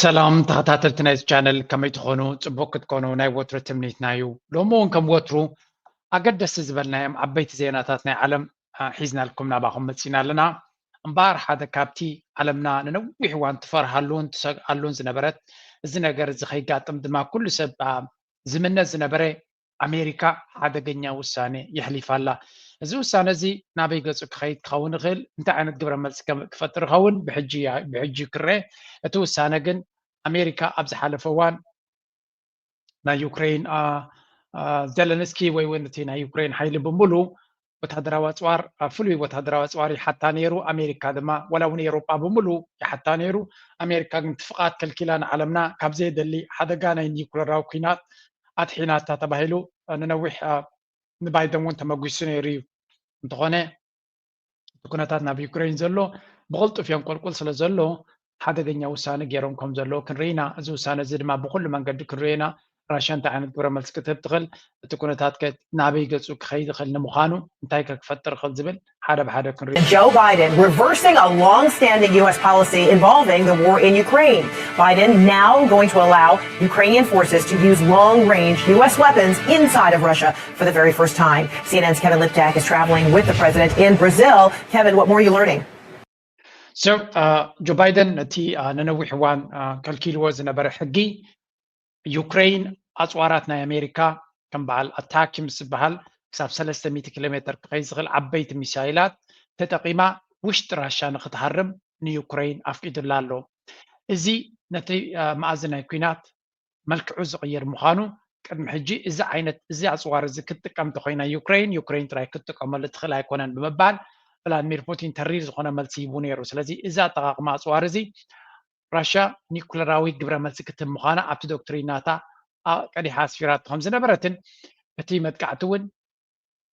ሰላም ተኸታተልቲ ናይዚ ቻነል፣ ከመይ ትኾኑ? ጽቡቅ ክትኮኑ ናይ ወትሩ ትምኒትና እዩ። ሎሚ እውን ከም ወትሩ ኣገደስቲ ዝበልናዮም ዓበይቲ ዜናታት ናይ ዓለም፣ አ፣ ሒዝናልኩም ናባኹም መጺና ኣለና። እምበኣር ሓደ ካብቲ ዓለምና ንነዊሕ እዋን ትፈርሃሉን ትሰግኣሉን ዝነበረት፣ እዚ ነገር እዚ ከይጋጥም ድማ ኩሉ ሰብ፣ አ፣ ዝምነ ዝነበረ ኣሜሪካ ሓደገኛ ውሳኔ የሕሊፋ ኣላ። እዚ ውሳነ እዚ ናበይ ገጹ ክኸይድ ክኸውን ይኽእል? እንታይ ዓይነት ግብረ መልሲ ከም-፣ ክፈጥር ይኸውን? ብሕጂ እያ-፣ ብሕጂ ክረአ። እቲ ውሳነ ግን ኣሜሪካ ኣብ ዝሓለፈ እዋን ናይ ዩክሬን፣ አ፣ አ፣ ዘለንስኪ ወይ እውን እቲ ናይ ዩክሬን ሓይሊ ብምሉእ ወታደራዊ ኣጽዋር፣ አ፣ ፍሉይ ወታደራዊ ኣጽዋር ይሓታ ነይሩ። ኣሜሪካ ድማ፣ ዋላ እውን ኤውሮጳ ብምሉእ ይሓታ ነይሩ። ኣሜሪካ ግን እቲ ፍቓድ ከልኪላ ንዓለምና ካብ ዘየደሊ ሓደጋ ናይ ኒውክለራዊ ኲናት ኣድሒናታ ተባሂሉ፣ አ፣ ንነዊሕ፣ አ፣ ንባይደን እውን ተመጒሱ ነይሩ እዩ። እንተኾነ እቲ ኩነታት ናብ ዩክሬን ዘሎ ብቕልጡፍ የንቆልቁል ስለ ዘሎ ሓደገኛ ውሳነ ገይሮም ከም ዘለዉ ክንርኢ ኢና። እዚ ውሳነ እዚ ድማ ብኹሉ መንገዲ ክንርእዮ ኢና። ራሽያ እንታይ ዓይነት ግብረ መልሲ ክትህብ ትኽእል፣ እቲ ኩነታት ከ ናበይ ገጹ ክኸይድ ይኽእል ንምዃኑ እንታይ ከ ክፈጥር ይኽእል ዝብል ሓደ ብሓደ ክንርእዮ። Joe Biden reversing a long-standing U S policy involving the war in Ukraine. Biden now going to allow Ukrainian forces to use long-range U S weapons inside of Russia for the very first time. C N N's Kevin Liptak is traveling with the president in Brazil. Kevin, what more are you learning? So, ጆ ባይደን ነቲ፣ አ፣ ንነዊሕ እዋን፣ አ፣ ከልኪልዎ ዝነበረ ሕጊ ዩክሬን ኣጽዋራት ናይ ኣሜሪካ ከም በዓል ኣታኪ ምስ ዝበሃል ክሳብ ሰለስተ ሚእቲ ኪሎ ሜተር ክኸይድ ዝኽእል ዓበይቲ ሚሳይላት ተጠቒማ ውሽጢ ራሻ ንክትሃርም ንዩክሬን ኣፍቂዱላ ኣሎ። እዚ ነቲ፣ አ፣ መኣዝን ናይ ኲናት መልክዑ ዝቕይር ምዃኑ ቅድሚ ሕጂ እዚ ዓይነት፣ እዚ ኣጽዋር እዚ ክትጥቀም እንተኾይና ዩክሬን፣ ዩክሬን ጥራይ ክትጥቀመሉ ትኽእል ኣይኮነን ብምባል ቭላድሚር ፑቲን ተሪር ዝኾነ መልሲ ሂቡ ነይሩ። ስለዚ እዚ ኣጠቓቕማ ኣጽዋር እዚ ራሽያ ኒኩለራዊ ግብረ መልሲ ክትህብ ምዃና ኣብቲ ዶክትሪን ናታ፣ አ፣ ቀዲሓ ኣስፊራቶ ከም ዝነበረትን እቲ መጥቃዕቲ እውን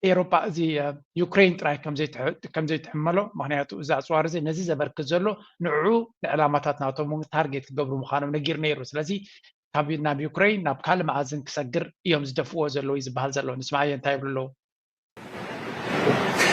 ኤውሮጳ እዚ፣ እ፣ ዩክሬን ጥራይ ከም ዘይትሕ-፣ ከም ዘይትሕመሎ፣ ምኽንያቱ እዚ ኣጽዋር እዚ ነዚ ዘበርክት ዘሎ ንዕኡ ንዕላማታት ናቶም እውን ታርጌት ክገብሩ ምዃኖም ነጊሩ ነይሩ። ስለዚ ካብ፣ ናብ ዩክሬን ናብ ካልእ መኣዝን ክሰግር እዮም ዝደፍእዎ ዘለዉ እዩ ዝበሃል ዘሎ። ንስማዓዮ እንታይ ይብሉ ኣለዉ?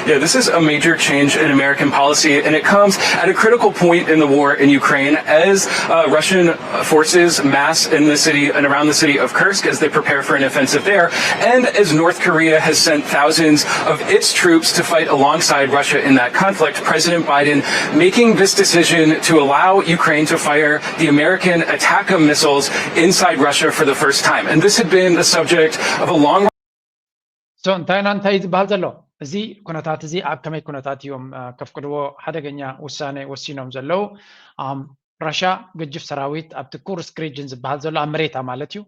Yeah, this is a major change in American policy, and it comes at a critical point in the war in Ukraine as uh, Russian forces mass in the city and around the city of Kursk as they prepare for an offensive there, and as North Korea has sent thousands of its troops to fight alongside Russia in that conflict. President Biden making this decision to allow Ukraine to fire the American ATACMS missiles inside Russia for the first time. And this had been the subject of a long So እንታይ ና እንታይ ዝበሃል ዘሎ? እዚ ኩነታት እዚ ኣብ ከመይ ኩነታት እዮም፣ አ፣ ከፍቅድዎ ሓደገኛ ውሳኔ ወሲኖም ዘለዉ? ኣም፣ ራሻ ገጅፍ ሰራዊት ኣብቲ ኩርስክ ሪጅን ዝበሃል ዘሎ ኣብ መሬታ ማለት እዩ።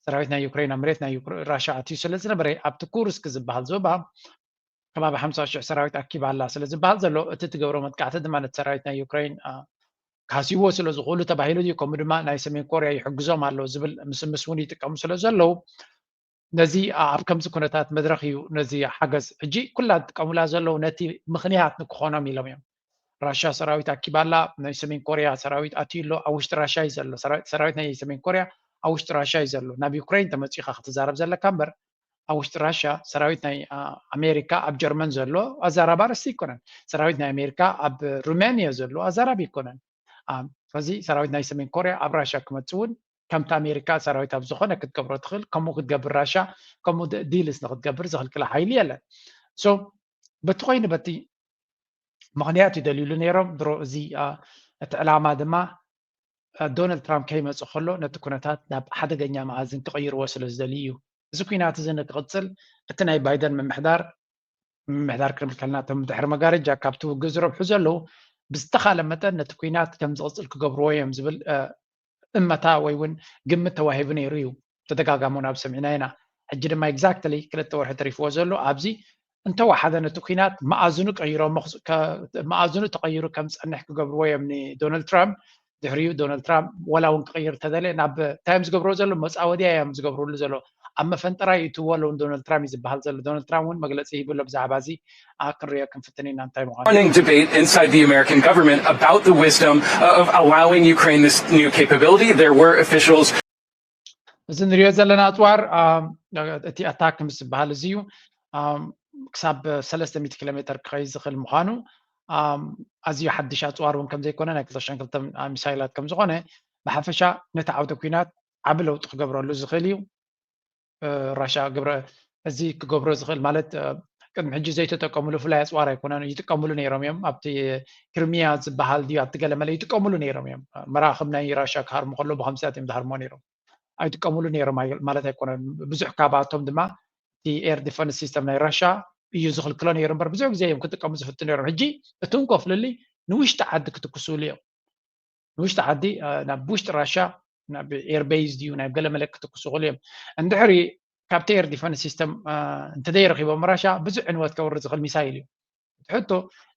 ሰራዊት ናይ ዩክሬን ኣብ መሬት ናይ ዩክሬ-፣ ራሻ ኣትዩ ስለ ዝነበረ ኣብቲ ኩርስክ ዝበሃል ዞባ ከባቢ ሓምሳ ሽሕ ሰራዊት ኣኪባ ኣላ ስለ ዝበሃል ዘሎ እቲ ትገብሮ መጥቃዕቲ ድማ ነቲ ሰራዊት ናይ ዩክሬን፣ አ፣ ካስይዎ ስለ ዝኽእሉ ተባሂሉ እዩ። ከምኡ ድማ ናይ ሰሜን ኮርያ ይሕግዞም ኣሎ ዝብል ምስምስ እውን ይጥቀሙ ስለ ዘለዉ ነዚ ኣብ ከምዚ ኩነታት መድረኽ እዩ ነዚ ሓገዝ። ሕጂ ኩላ ዝጥቀሙላ ዘለዉ ነቲ ምኽንያት ንክኾኖም ኢሎም እዮም። ራሻ ሰራዊት ኣኪባ ኣላ፣ ናይ ሰሜን ኮርያ ሰራዊት ኣትዩ ኣሎ፣ ኣብ ውሽጢ ራሻ እዩ ዘሎ። ሰራዊት፣ ሰራዊት ናይ ሰሜን ኮርያ ኣብ ውሽጢ ራሻ እዩ ዘሎ። ናብ ዩክሬን ተመጺኻ ክትዛረብ ዘለካ እምበር ኣብ ውሽጢ ራሻ ሰራዊት ናይ፣ አ፣ ኣሜሪካ ኣብ ጀርመን ዘሎ ኣዛራቢ ኣርእስቲ ኣይኮነን። ሰራዊት ናይ ኣሜሪካ ኣብ ሩሜንያ ዘሎ ኣዛራቢ ኣይኮነን። አ፣ ስለዚ ሰራዊት ናይ ሰሜን ኮርያ ኣብ ራሻ ክመጽእ እውን ከምቲ ኣሜሪካ ሰራዊት ኣብ ዝኾነ ክትገብሮ ትኽእል፣ ከምኡ ክትገብር ራሻ፣ ከምኡ ድ-፣ ዲልስ ንክትገብር ዝኽልክላ ሓይሊ የለን። So በቲ ኮይኑ በቲ ምኽንያት ይደልዩሉ ነይሮም። ድሮ እዚ፣ አ፣ እቲ ዕላማ ድማ፣ አ፣ ዶናልድ ትራምፕ ከይመጽእ ከሎ ነቲ ኩነታት ናብ ሓደገኛ መኣዝን ክቕይርዎ ስለ ዝደልዩ እዩ። እዚ ኩናት እዚ ንክቕጽል እቲ ናይ ባይደን ምምሕዳር፣ ምምሕዳር ክንብል ከለና እቶም ድሕሪ መጋረጃ ካብቲ ውግእ ዝረብሑ ዘለዉ ብዝተኻለ መጠን ነቲ ኩናት ከም ዝቕጽል ክገብርዎ እዮም ዝብል፣ አ፣ እመታ ወይ እውን ግምት ተዋሂቡ ነይሩ እዩ። ተደጋጋሚ እውን ኣብ ሰሚዕና ኢና። ሕጂ ድማ ኤግዛክትሊ ክልተ ወርሒ ተሪፍዎ ዘሎ ኣብዚ እንተወሓደ ነቲ ኩናት መኣዝኑ ቀይሮሞ ክስ-፣ ከ-፣ መኣዝኑ ተቐይሩ ከም ዝጸንሕ ክገብርዎ እዮም ንዶናልድ ትራምፕ። ድሕሪኡ ዶናልድ ትራምፕ ወላ እውን ክቕይር እንተደልየ ናብ እንታይ እዮም ዝገብርዎ ዘሎ? መጻወድያ እዮም ዝገብርሉ ዘሎ። ኣብ መፈንጠራ ይእትዎ ኣለዉ ንዶናልድ ትራምፕ እዩ ዝበሃል ዘሎ። ዶናልድ ትራምፕ እውን መግለጺ ሂቡ ኣሎ ብዛዕባ እዚ። አ፣ ክንሪኦ ክንፍትን ኢና እንታይ ምዃኑ። Running debate inside the American government about the wisdom of allowing Ukraine this new capability. There were officials እዚ ንሪኦ ዘለና ኣጽዋር፣ አ፣ እቲ ኣታክ ምስ ዝበሃል እዚ እዩ። አ፣ ክሳብ ሰለስተ ሚእቲ ኪሎ ሜተር ክኸይድ ዝኽእል ምዃኑ፣ አ፣ ኣዝዩ ሓድሽ ኣጽዋር እውን ከም ዘይኮነ፣ ናይ ክልተ ሽሕን ክልተን ሚሳይላት ከም ዝኾነ ብሓፈሻ ነቲ ዓውደ ኲናት ዓቢ ለውጢ ክገብረሉ ዝኽእል እዩ። ራሻ ግብረ እዚ ክገብሮ ዝኽእል ማለት ቅድሚ ሕጂ ዘይተጠቀምሉ ፍላይ ኣፅዋር ኣይኮነን፣ ይጥቀምሉ ነይሮም እዮም። ኣብቲ ክርሚያ ዝበሃል ድዩ ኣብቲ ገለመለ ይጥቀምሉ ነይሮም እዮም። መራኽብ ናይ ራሻ ክሃርሙ ከሎ ብከምሲታት እዮም ዝሃርሞ ነይሮም። ኣይጥቀምሉ ነይሮም ማለት ኣይኮነን። ብዙሕ ካባቶም ድማ እቲ ኤር ዲፈንስ ሲስተም ናይ ራሻ እዩ ዝኽልክሎ ነይሩ እምበር ብዙሕ ግዜ እዮም ክጥቀሙ ዝፍትኑ ነይሮም። ሕጂ እቲ እንኮ ፍልልይ ንውሽጢ ዓዲ ክትኩስሉ እዮም። ንውሽጢ ዓዲ ናብ ውሽጢ ራሻ ናብ ኤርቤዝ ድዩ ናብ ገለ መለ ክትኩሱ ይኽእሉ እዮም። እንድሕሪ ካብቲ ኤር ዲፈንስ ሲስተም እንተዘይረኺቦም ራሻ ብዙሕ ዕንወት ከውርድ ዝኽእል ሚሳይል እዩ። ሕቶ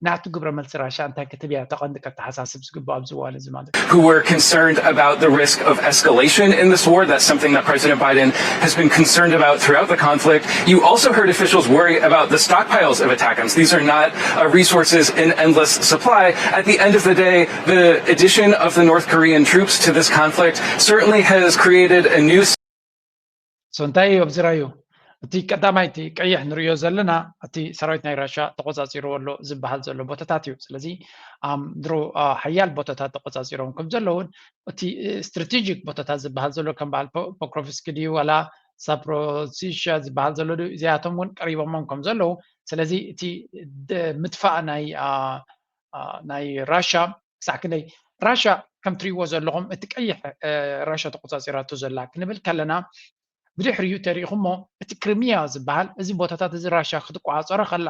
ናቱ ግብረ መልሲ ራሻ እንታይ ክትብ እያ ተቐንዲ ከተሓሳስብ ዝግባእ ኣብዚ እዋን እዚ ማለት እዩ። Who were concerned about the risk of escalation in this war. That's something that President Biden has been concerned about throughout the conflict. You also heard officials worry about the stockpiles of attackams. These are not uh, resources in endless supply. At the end of the day, the addition of the North Korean troops to this conflict certainly has created a new so እንታይ እዩ ኣብዚ ራዩ እቲ ቀዳማይ እቲ ቀይሕ ንሪኦ ዘለና እቲ ሰራዊት ናይ ራሻ ተቆፃፂርዎ ኣሎ ዝበሃል ዘሎ ቦታታት እዩ። ስለዚ ድሮ ሓያል ቦታታት ተቆፃፂሮም ከም ዘለውን እቲ ስትራቴጂክ ቦታታት ዝበሃል ዘሎ ከም በዓል ፖክሮቭስኪ ድዩ ዋላ ሳፕሮሲሻ ዝበሃል ዘሎ ድዩ እዚኣቶም እውን ቀሪቦሞም ከም ዘለዉ ስለዚ እቲ ምጥፋእ ናይ ናይ ራሻ ክሳዕ ክንደይ ራሻ ከም ትሪእዎ ዘለኹም እቲ ቀይሕ ራሻ ተቆፃፂራቶ ዘላ ክንብል ከለና ብድሕሪኡ ተሪኢኹሞ እቲ ክሪሚያ ዝበሃል እዚ ቦታታት እዚ ራሻ ክትቆፃፀሮ ከላ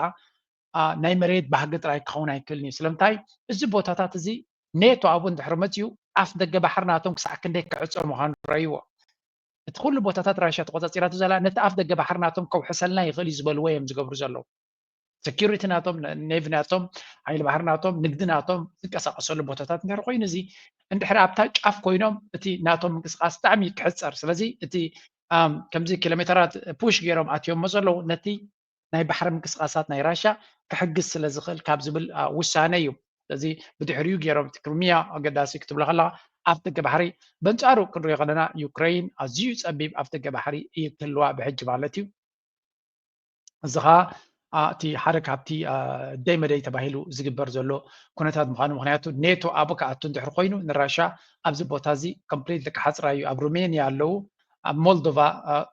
ናይ መሬት ባህጊ ጥራይ ክኸውን ኣይክእልን እዩ። ስለምንታይ እዚ ቦታታት እዚ ኔቶ ኣብኡ እንድሕር መፅኡ ኣፍ ደገ ባሕሪ ናቶም ክሳዕ ክንደይ ክዕፀ ምዃኑ ረእይዎ። እቲ ኩሉ ቦታታት ራሻ ተቆፃፂራቶ ዘላ ነቲ ኣፍ ደገ ባሕሪ ናቶም ከውሕሰልና ይኽእል እዩ ዝበልዎ እዮም ዝገብሩ ዘለዉ። ሴኪሪቲ ናቶም፣ ኔቪ ናቶም፣ ሓይሊ ባሕሪ ናቶም፣ ንግዲ ናቶም ዝንቀሳቀሰሉ ቦታታት እንድሕር ኮይኑ እዚ እንድሕር ኣብታ ጫፍ ኮይኖም እቲ ናቶም ምንቅስቃስ ብጣዕሚ ክሕፀር። ስለዚ እቲ ከምዚ ኪሎሜተራት ፑሽ ገይሮም ኣትዮሞ ዘለዉ ነቲ ናይ ባሕሪ ምንቅስቃሳት ናይ ራሻ ክሕግዝ ስለ ዝኽእል ካብ ዝብል ውሳነ እዩ። ስለዚ ብድሕሪኡ ገይሮም እቲ ክሪሚያ ኣገዳሲ ክትብሎ ከለካ ኣፍ ደገ ባሕሪ በንፃሩ ክንሪኦ ከለና ዩክረይን ኣዝዩ ፀቢብ ኣፍ ደገ ባሕሪ እዩ ክህልዋ ብሕጂ ማለት እዩ። እዚ ከዓ እቲ ሓደ ካብቲ ደይ መደይ ተባሂሉ ዝግበር ዘሎ ኩነታት ምዃኑ ምክንያቱ ኔቶ ኣብኡ ክኣቱ እንድሕር ኮይኑ ንራሻ ኣብዚ ቦታ እዚ ኮምፕሊትሊ ክሓፅራ እዩ። ኣብ ሩሜንያ ኣለዉ ኣብ ሞልዶቫ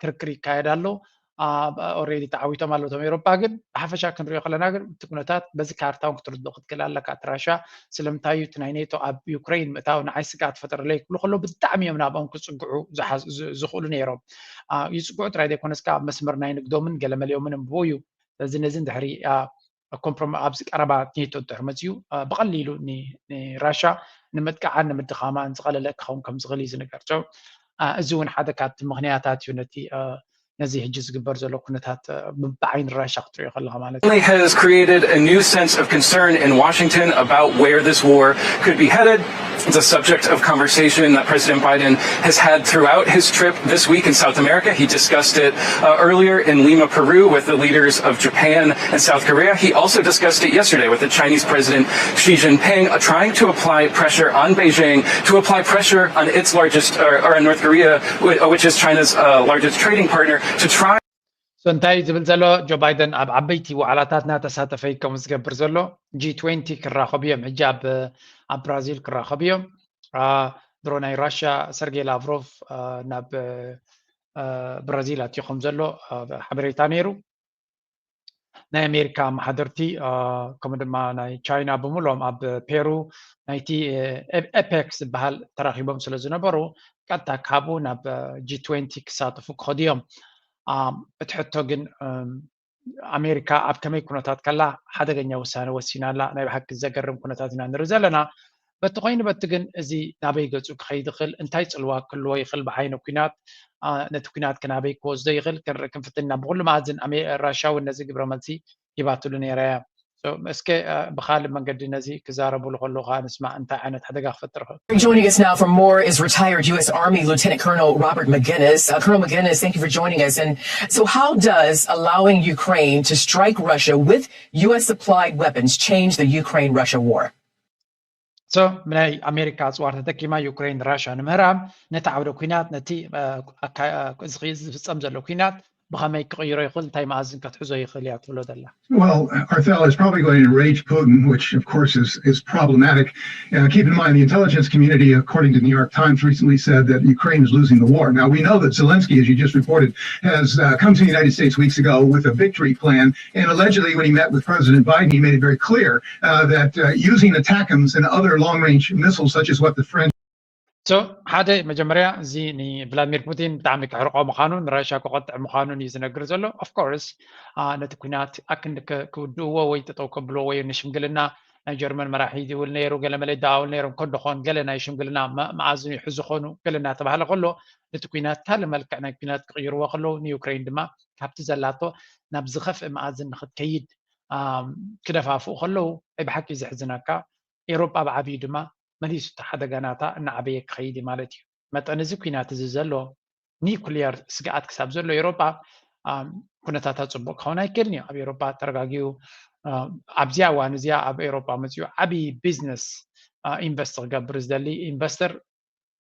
ክርክር ይካየድ ኣሎ። ኦሬዲ ተዓዊቶም ኣለዉ እቶም ኤሮፓ ግን ብሓፈሻ ክንሪኦ ከለና ግን እቲ ኩነታት በዚ ካርታ እውን ክትርድኦ ክትክእል ኣለካ እቲ ራሻ ስለምንታይ እዩ እቲ ናይ ኔቶ ኣብ ዩክረይን ምእታው ንዓይ ስግኣት ፈጠረለይ ክብሉ ከለዉ ብጣዕሚ እዮም ናብኦም ክፅግዑ ዝሓዝ- ዝ- ዝኽእሉ ነይሮም። አ፣ ይፅግዑ ጥራይ ዘይኮነስ ከዓ ኣብ መስመር ናይ ንግዶምን ገለመሊኦምን እንብኡ እዩ። ስለዚ ነዚ እንድሕሪ አ፣ ኮምፕሮም ኣብዚ ቀረባ ኔቶ እንድሕር መፅዩ አ፣ ብቐሊሉ ኒ- ንራሻ ንምጥቃዓን ንምድኻማን ዝቐለለ ክኸውን ከም ዝኽእል እዩ ዝንገር። So፣ አ፣ እዚ እውን ሓደ ካብቲ ምኽንያታት እዩ ነቲ አ፣ ነዚ ሕጂ ዝግበር ዘሎ ኩነታት ብዓይኒ ራሻ ክትሪኦ ከለካ ማለት እዩ። Has created a new sense of concern in Washington about where this war could be headed. It's a subject of conversation that President Biden has had throughout his trip this week in South America. He discussed it uh, earlier in Lima, Peru, with the leaders of Japan and South Korea. He also discussed it yesterday with the Chinese President Xi Jinping, uh, trying to apply pressure on Beijing to apply pressure on its largest, or, or on North Korea, which is China's uh, largest trading partner, to try So እንታይ ዝብል ዘሎ ጆ ባይደን ኣብ ዓበይቲ ዋዕላታት እናተሳተፈ እዩ ከምኡ ዝገብር ዘሎ ጂ ትዌንቲ ክራኸቡ እዮም ሕጂ ኣብ ኣብ ብራዚል ክራኸቡ እዮም። ድሮ ናይ ራሽያ ሰርጌይ ላቭሮቭ ናብ ብራዚል ኣትዩ ከም ዘሎ ሓበሬታ ነይሩ። ናይ ኣሜሪካ ኣመሓደርቲ ከምኡ ድማ ናይ ቻይና ብምሎም ኣብ ፔሩ ናይቲ ኤፔክስ ዝበሃል ተራኺቦም ስለ ዝነበሩ ቀጥታ ካብኡ ናብ ጂ ትዌንቲ ክሳተፉ ክኸዱ እዮም። እቲ ሕቶ ግን ኣሜሪካ ኣብ ከመይ ኩነታት ከላ ሓደገኛ ውሳነ ወሲና ኣላ። ናይ ብሓቂ ዘገርም ኩነታት ኢና ንርኢ ዘለና። በቲ ኮይኑ በቲ ግን እዚ ናበይ ገፁ ክኸይድ ይኽእል፣ እንታይ ፅልዋ ክህልዎ ይኽእል ብዓይኒ ኩናት፣ ነቲ ኩናት ከ ናበይ ክወስዶ ይኽእል ክንርኢ ክንፍትን ኢና። ብኩሉ መኣዝን ራሻ እውን ነዚ ግብረ መልሲ ሂባትሉ ነይራ እያ። እስከ ብካልእ መንገዲ ነዚ ክዛረብሉ ከለዉ ከዓ ንስማዕ እንታይ ዓይነት ሓደጋ ክፈጥር ይኽእል። Joining us now for more is retired U S Army Lieutenant Colonel Robert McGinnis. Uh, Colonel McGinnis, thank you for joining us. And so, how does allowing Ukraine to strike Russia with U S supplied weapons change the Ukraine Russia war? So ብናይ ኣሜሪካ ኣፅዋር ተጠቂማ ዩክሬን ራሻ ንምህራም ነቲ ዓውደ ኩናት ነቲ ዝፍፀም ዘሎ ኩናት ብኸመይ ክቕይሮ ይኽእል፣ እንታይ መኣዝን ከትሕዞ ይኽእል እያ ትብሎ ዘላ? Well, Arthel is probably going to enrage Putin, which of course is, is problematic. Uh, keep in mind, the intelligence community, according to the New York Times, recently said that Ukraine is losing the war. Now, we know that Zelensky, as you just reported, has uh, come to the United States weeks ago with a victory plan. And allegedly, when he met with President Biden, he made it very clear uh, that uh, using ATACMS and other long range missiles, such as what the French So ሓደ መጀመርያ እዚ ንቭላድሚር ፑቲን ብጣዕሚ ክሕርቆ ምዃኑ ንራሻ ክቆጥዕ ምዃኑን እዩ ዝነግር ዘሎ። Of course ነቲ ኩናት ኣክንዲ ክውድእዎ ወይ ጠጠው ከብልዎ ወይ ንሽምግልና ናይ ጀርመን መራሒ ይብል ነይሩ፣ ገለመለ ይደዋወል ነይሮም ከንዶ ኾን ገለ ናይ ሽምግልና መኣዝኑ ይሕዙ ኾኑ ገለ እናተባህለ ከሎ ነቲ ኩናት ካልእ መልክዕ ናይ ኩናት ክቕይርዎ ከለዉ ንዩክሬን ድማ ካብቲ ዘላቶ ናብ ዝኸፍእ መኣዝን ንክትከይድ ክደፋፍኡ ከለዉ ናይ ብሓቂ ዘሕዝነካ ኤሮጳ ብዓብዩ ድማ መሊሱ እቲ ሓደጋ ናታ እናዓበየ ክኸይድ እዩ ማለት እዩ። መጠን እዚ ኩናት እዚ ዘሎ ኒኩሊየር ስግኣት ክሳብ ዘሎ ኤሮጳ ኩነታታ ፅቡቅ ክኸውን ኣይክእልን እዩ። ኣብ ኤሮጳ ተረጋጊኡ ኣብዚኣ እዋን እዚኣ ኣብ ኤሮጳ መፅኡ ዓብዪ ቢዝነስ ኢንቨስት ክገብር ዝደሊ ኢንቨስተር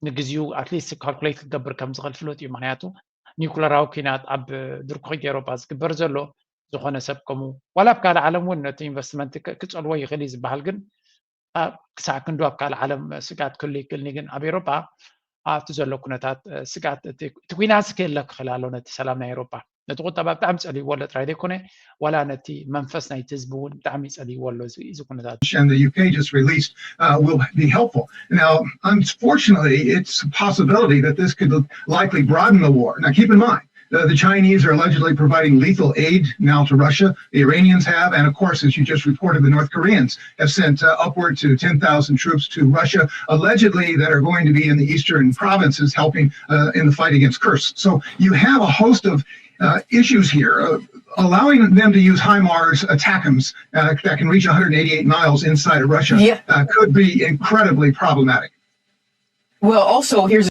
ንግዚኡ ኣትሊስት ካልኩሌት ክገብር ከም ዝኽእል ፍሉጥ እዩ። ምክንያቱ ኒኩለራዊ ኩናት ኣብ ድርኩኺት ኤሮጳ ዝግበር ዘሎ ዝኾነ ሰብ ከምኡ ዋላ ኣብ ካልእ ዓለም እውን ነቲ ኢንቨስትመንት ክፀልዎ ይኽእል እዩ ዝበሃል ግን ክሳዕ ክንዱ ኣብ ካልእ ዓለም ስግኣት ክህሉ ይክእልኒ ግን ኣብ ኤሮጳ ኣብቲ ዘሎ ኩነታት ስግኣት እቲ ኩናት ክህለ ክኽእል ኣሎ ነቲ ሰላም ናይ ኤሮጳ ነቲ ቁጠባ ብጣዕሚ ፀልይዎ ኣሎ ጥራይ ዘይኮነ ዋላ ነቲ መንፈስ ናይቲ ህዝቢ እውን ብጣዕሚ ፀልይዎ ኣሎ እዚ ኩነታት and the U K just released uh, will be helpful. Now, unfortunately, it's a possibility that this could likely broaden the war. Now, keep in mind, Uh, the Chinese are allegedly providing lethal aid now to Russia. The Iranians have, and of course, as you just reported, the North Koreans have sent uh, upward to ten thousand troops to Russia, allegedly that are going to be in the eastern provinces helping uh, in the fight against Kursk. So you have a host of uh, issues here. Uh, allowing them to use HIMARS ATACMS uh, that can reach one hundred eighty-eight miles inside of Russia yeah. uh, could be incredibly problematic. Well, also, here's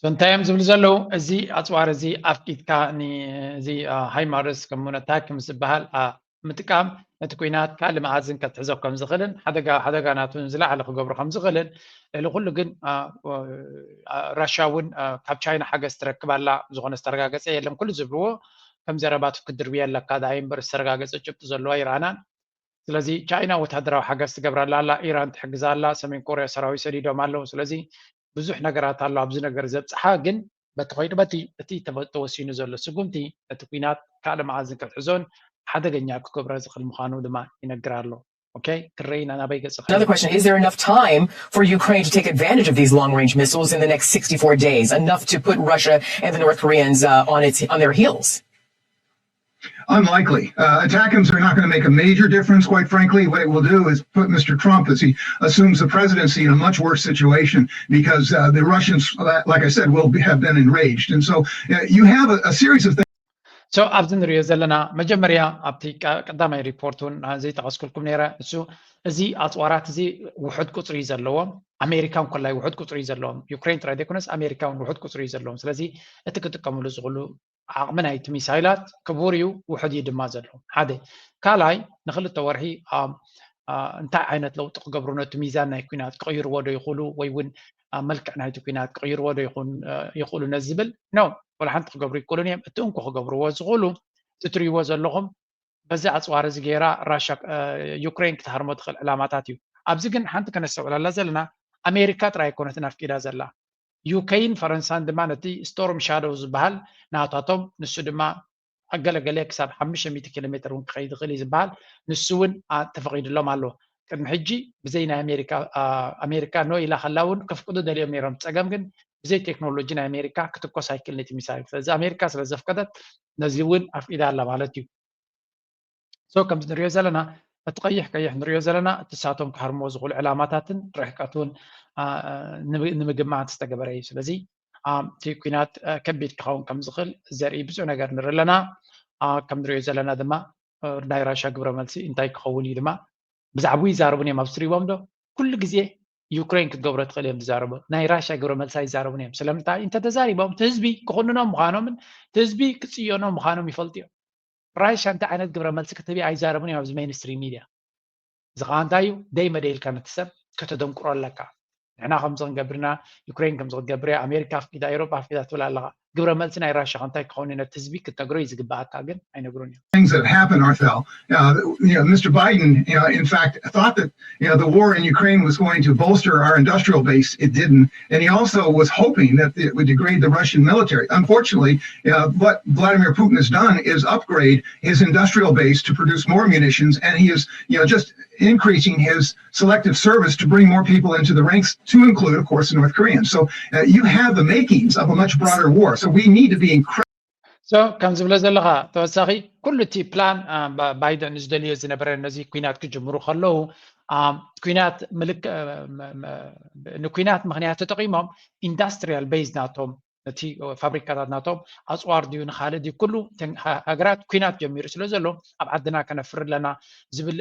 so እንታይ እዮም ዝብሉ ዘለዉ? እዚ ኣፅዋር እዚ ኣፍቂድካ እዚ ሃይማርስ ኮሙነታክ ምስ ዝበሃል ምጥቃም ነቲ ኩናት ካልእ መኣዝን ከትሕዞ ከም ዝኽእልን ሓደጋ ሓደጋ ናቱ ዝለዓለ ክገብሮ ከም ዝኽእልን ልዕሊ ኩሉ ግን ራሽያ እውን ካብ ቻይና ሓገዝ ትረክብ ኣላ ዝኾነ ዝተረጋገፀ የለን ኩሉ ዝብልዎ ከም ዘረባቱ ክድርብየ ኣለካ ዳኣ እምበር ዝተረጋገፀ ጭብጢ ዘለዋ ይረኣናን ስለዚ ቻይና ወታደራዊ ሓገዝ ትገብረላ ኣላ ኢራን ትሕግዛ ኣላ ሰሜን ኮርያ ሰራዊት ሰዲዶም ኣለዉ ስለዚ ብዙሕ ነገራት ኣሎ ኣብዚ ነገር ዘብፅሓ ግን በቲ ኮይኑ በቲ እቲ ተወሲኑ ዘሎ ስጉምቲ ነቲ ኩናት ካልእ መኣዝን ከትሕዞን ሓደገኛ ክገብሮ ዝኽእል ምዃኑ ድማ ይነግር ኣሎ okay ክረይና ናበይ ገጽ Another question, is there enough time for Ukraine to take advantage of these long-range missiles in the next sixty-four days, enough to put Russia and the North Koreans uh, on its on their heels? Unlikely. Uh, attackums are not going to make a major difference, quite frankly. What it will do is put Mister Trump, as he assumes the presidency, in a much worse situation because uh, the Russians, like I said, will be, have been enraged. And so uh, you have a, a series of things. So ኣብዚ ንሪኦ ዘለና መጀመርያ ኣብቲ ቀዳማይ ሪፖርት እውን ዘይጠቐስኩልኩም ነይረ እሱ እዚ ኣፅዋራት እዚ ውሑድ ቁፅሪ ዘለዎም ኣሜሪካ እንኮላይ ውሑድ ቁፅሪ ዘለዎም ዩክሬን ጥራይ ዘይኮነስ ኣሜሪካ እውን ውሑድ ቁፅሪ ዘለዎም ስለዚ እቲ ክጥቀምሉ ዝኽእሉ ዓቕሚ ናይቲ ሚሳይላት ክቡር እዩ ውሑድ እዩ ድማ ዘሎ ሓደ ካልኣይ ንክልተ ወርሒ እንታይ ዓይነት ለውጢ ክገብሩ ነቲ ሚዛን ናይ ኩናት ክቕይርዎ ዶ ይኽእሉ ወይ እውን መልክዕ ናይቲ ኩናት ክቕይርዎ ዶ ይኽእሉ ነዚ ዝብል ኖ ወላ ሓንቲ ክገብሩ ይክእሉን እዮም እቲ እንኮ ክገብርዎ ዝኽእሉ እቲ ትሪእዎ ዘለኹም በዚ ኣፅዋር እዚ ገይራ ራሻ ዩክሬን ክትሃርሞ ትኽእል ዕላማታት እዩ ኣብዚ ግን ሓንቲ ከነስተውዕለላ ዘለና ኣሜሪካ ጥራይ ኣይኮነትን ኣፍቂዳ ዘላ ዩኬይን ፈረንሳን ድማ ነቲ ስቶርም ሻዶው ዝበሃል ናታቶም ንሱ ድማ ኣገለገለ ክሳብ ሓሙሽተ ሚእቲ ኪሎ ሜትር እውን ክኸይድ ይኽእል እዩ ዝበሃል ንሱ እውን ተፈቒዱሎም ኣሎ ቅድሚ ሕጂ ብዘይ ናይ ኣሜሪካ ኣሜሪካ ኖ ኢላ ከላ እውን ከፍቅዱ ደልዮም ነይሮም ፀገም ግን ብዘይ ቴክኖሎጂ ናይ ኣሜሪካ ክትኮስ ኣይክእል ነቲ ሚሳይል ስለዚ ኣሜሪካ ስለ ዘፍቀደት ነዚ እውን ኣፍቂዳ ኣላ ማለት እዩ so ከምዚ ንሪኦ ዘለና እቲ ቀይሕ ቀይሕ ንሪኦ ዘለና እቲ ሳቶም ክሃርምዎ ዝኽእሉ ዕላማታትን ርሕቀቱን ንምግማት ዝተገበረ እዩ ስለዚ እቲ ኩናት ከቢድ ክኸውን ከም ዝኽእል ዘርኢ ብዙሕ ነገር ንርኢ ኣለና ከም ንሪኦ ዘለና ድማ ናይ ራሻ ግብረ መልሲ እንታይ ክኸውን እዩ ድማ ብዛዕባ ይዛረቡን እዮም ኣብ ስሪቦም ዶ ኩሉ ግዜ ዩክሬን ክትገብሮ ትኽእል እዮም ዝዛረቡ ናይ ራሻ ግብረ መልሲ ኣይዛረቡን እዮም ስለምንታይ እንተተዛሪቦም እቲ ህዝቢ ክኹንኖም ምዃኖምን እቲ ህዝቢ ክፅየኖም ምዃኖም ይፈልጡ እዮም ራሻ እንታይ ዓይነት ግብረ መልሲ ክትህብ ኣይዛረቡን እዮም ኣብዚ ሜንስትሪም ሚድያ እዚ ከዓ እንታይ እዩ ደይ መደይ ኢልካ ነቲ ሰብ ከተደንቁሮ ኣለካ ንሕና ከምዚ ክንገብርና ዩክሬን ከምዚ ክትገብር እያ ኣሜሪካ ኣፍቂዳ ኤሮጳ ኣፍቂዳ ትብል ኣለካ ግብረ መልሲ ናይ ራሻ እንታይ ክኸውን እዩ ነቲ ህዝቢ ክትነግሮ እዩ ዝግባኣካ፣ ግን ኣይነግሩን እዮም። Things that have happened, Arthel. Uh, you know, Mister Biden, you know, in fact, thought that you know the war in Ukraine was going to bolster our industrial base. It didn't, and he also was hoping that it would degrade the Russian military. Unfortunately, uh, what Vladimir Putin has done is upgrade his industrial base to produce more munitions, and he is, you know, just increasing his selective service to bring more people into the ranks, to include, of course, the North Koreans. So uh, you have the makings of a much broader war. So we need to be incredibly so ከም ዝብለ ዘለኻ ተወሳኺ ኩሉ እቲ ፕላን ባይደን ዝደልዮ ዝነበረ ነዚ ኩናት ክጅምሩ ከለዉ ኩናት ምልክ ንኩናት ምክንያት ተጠቂሞም ኢንዳስትሪያል ቤዝ ናቶም ነቲ ፋብሪካታት ናቶም ኣፅዋር ድዩ ንካልእ ድዩ ኩሉ ሃገራት ኩናት ጀሚሩ ስለ ዘሎ ኣብ ዓድና ከነፍር ኣለና ዝብል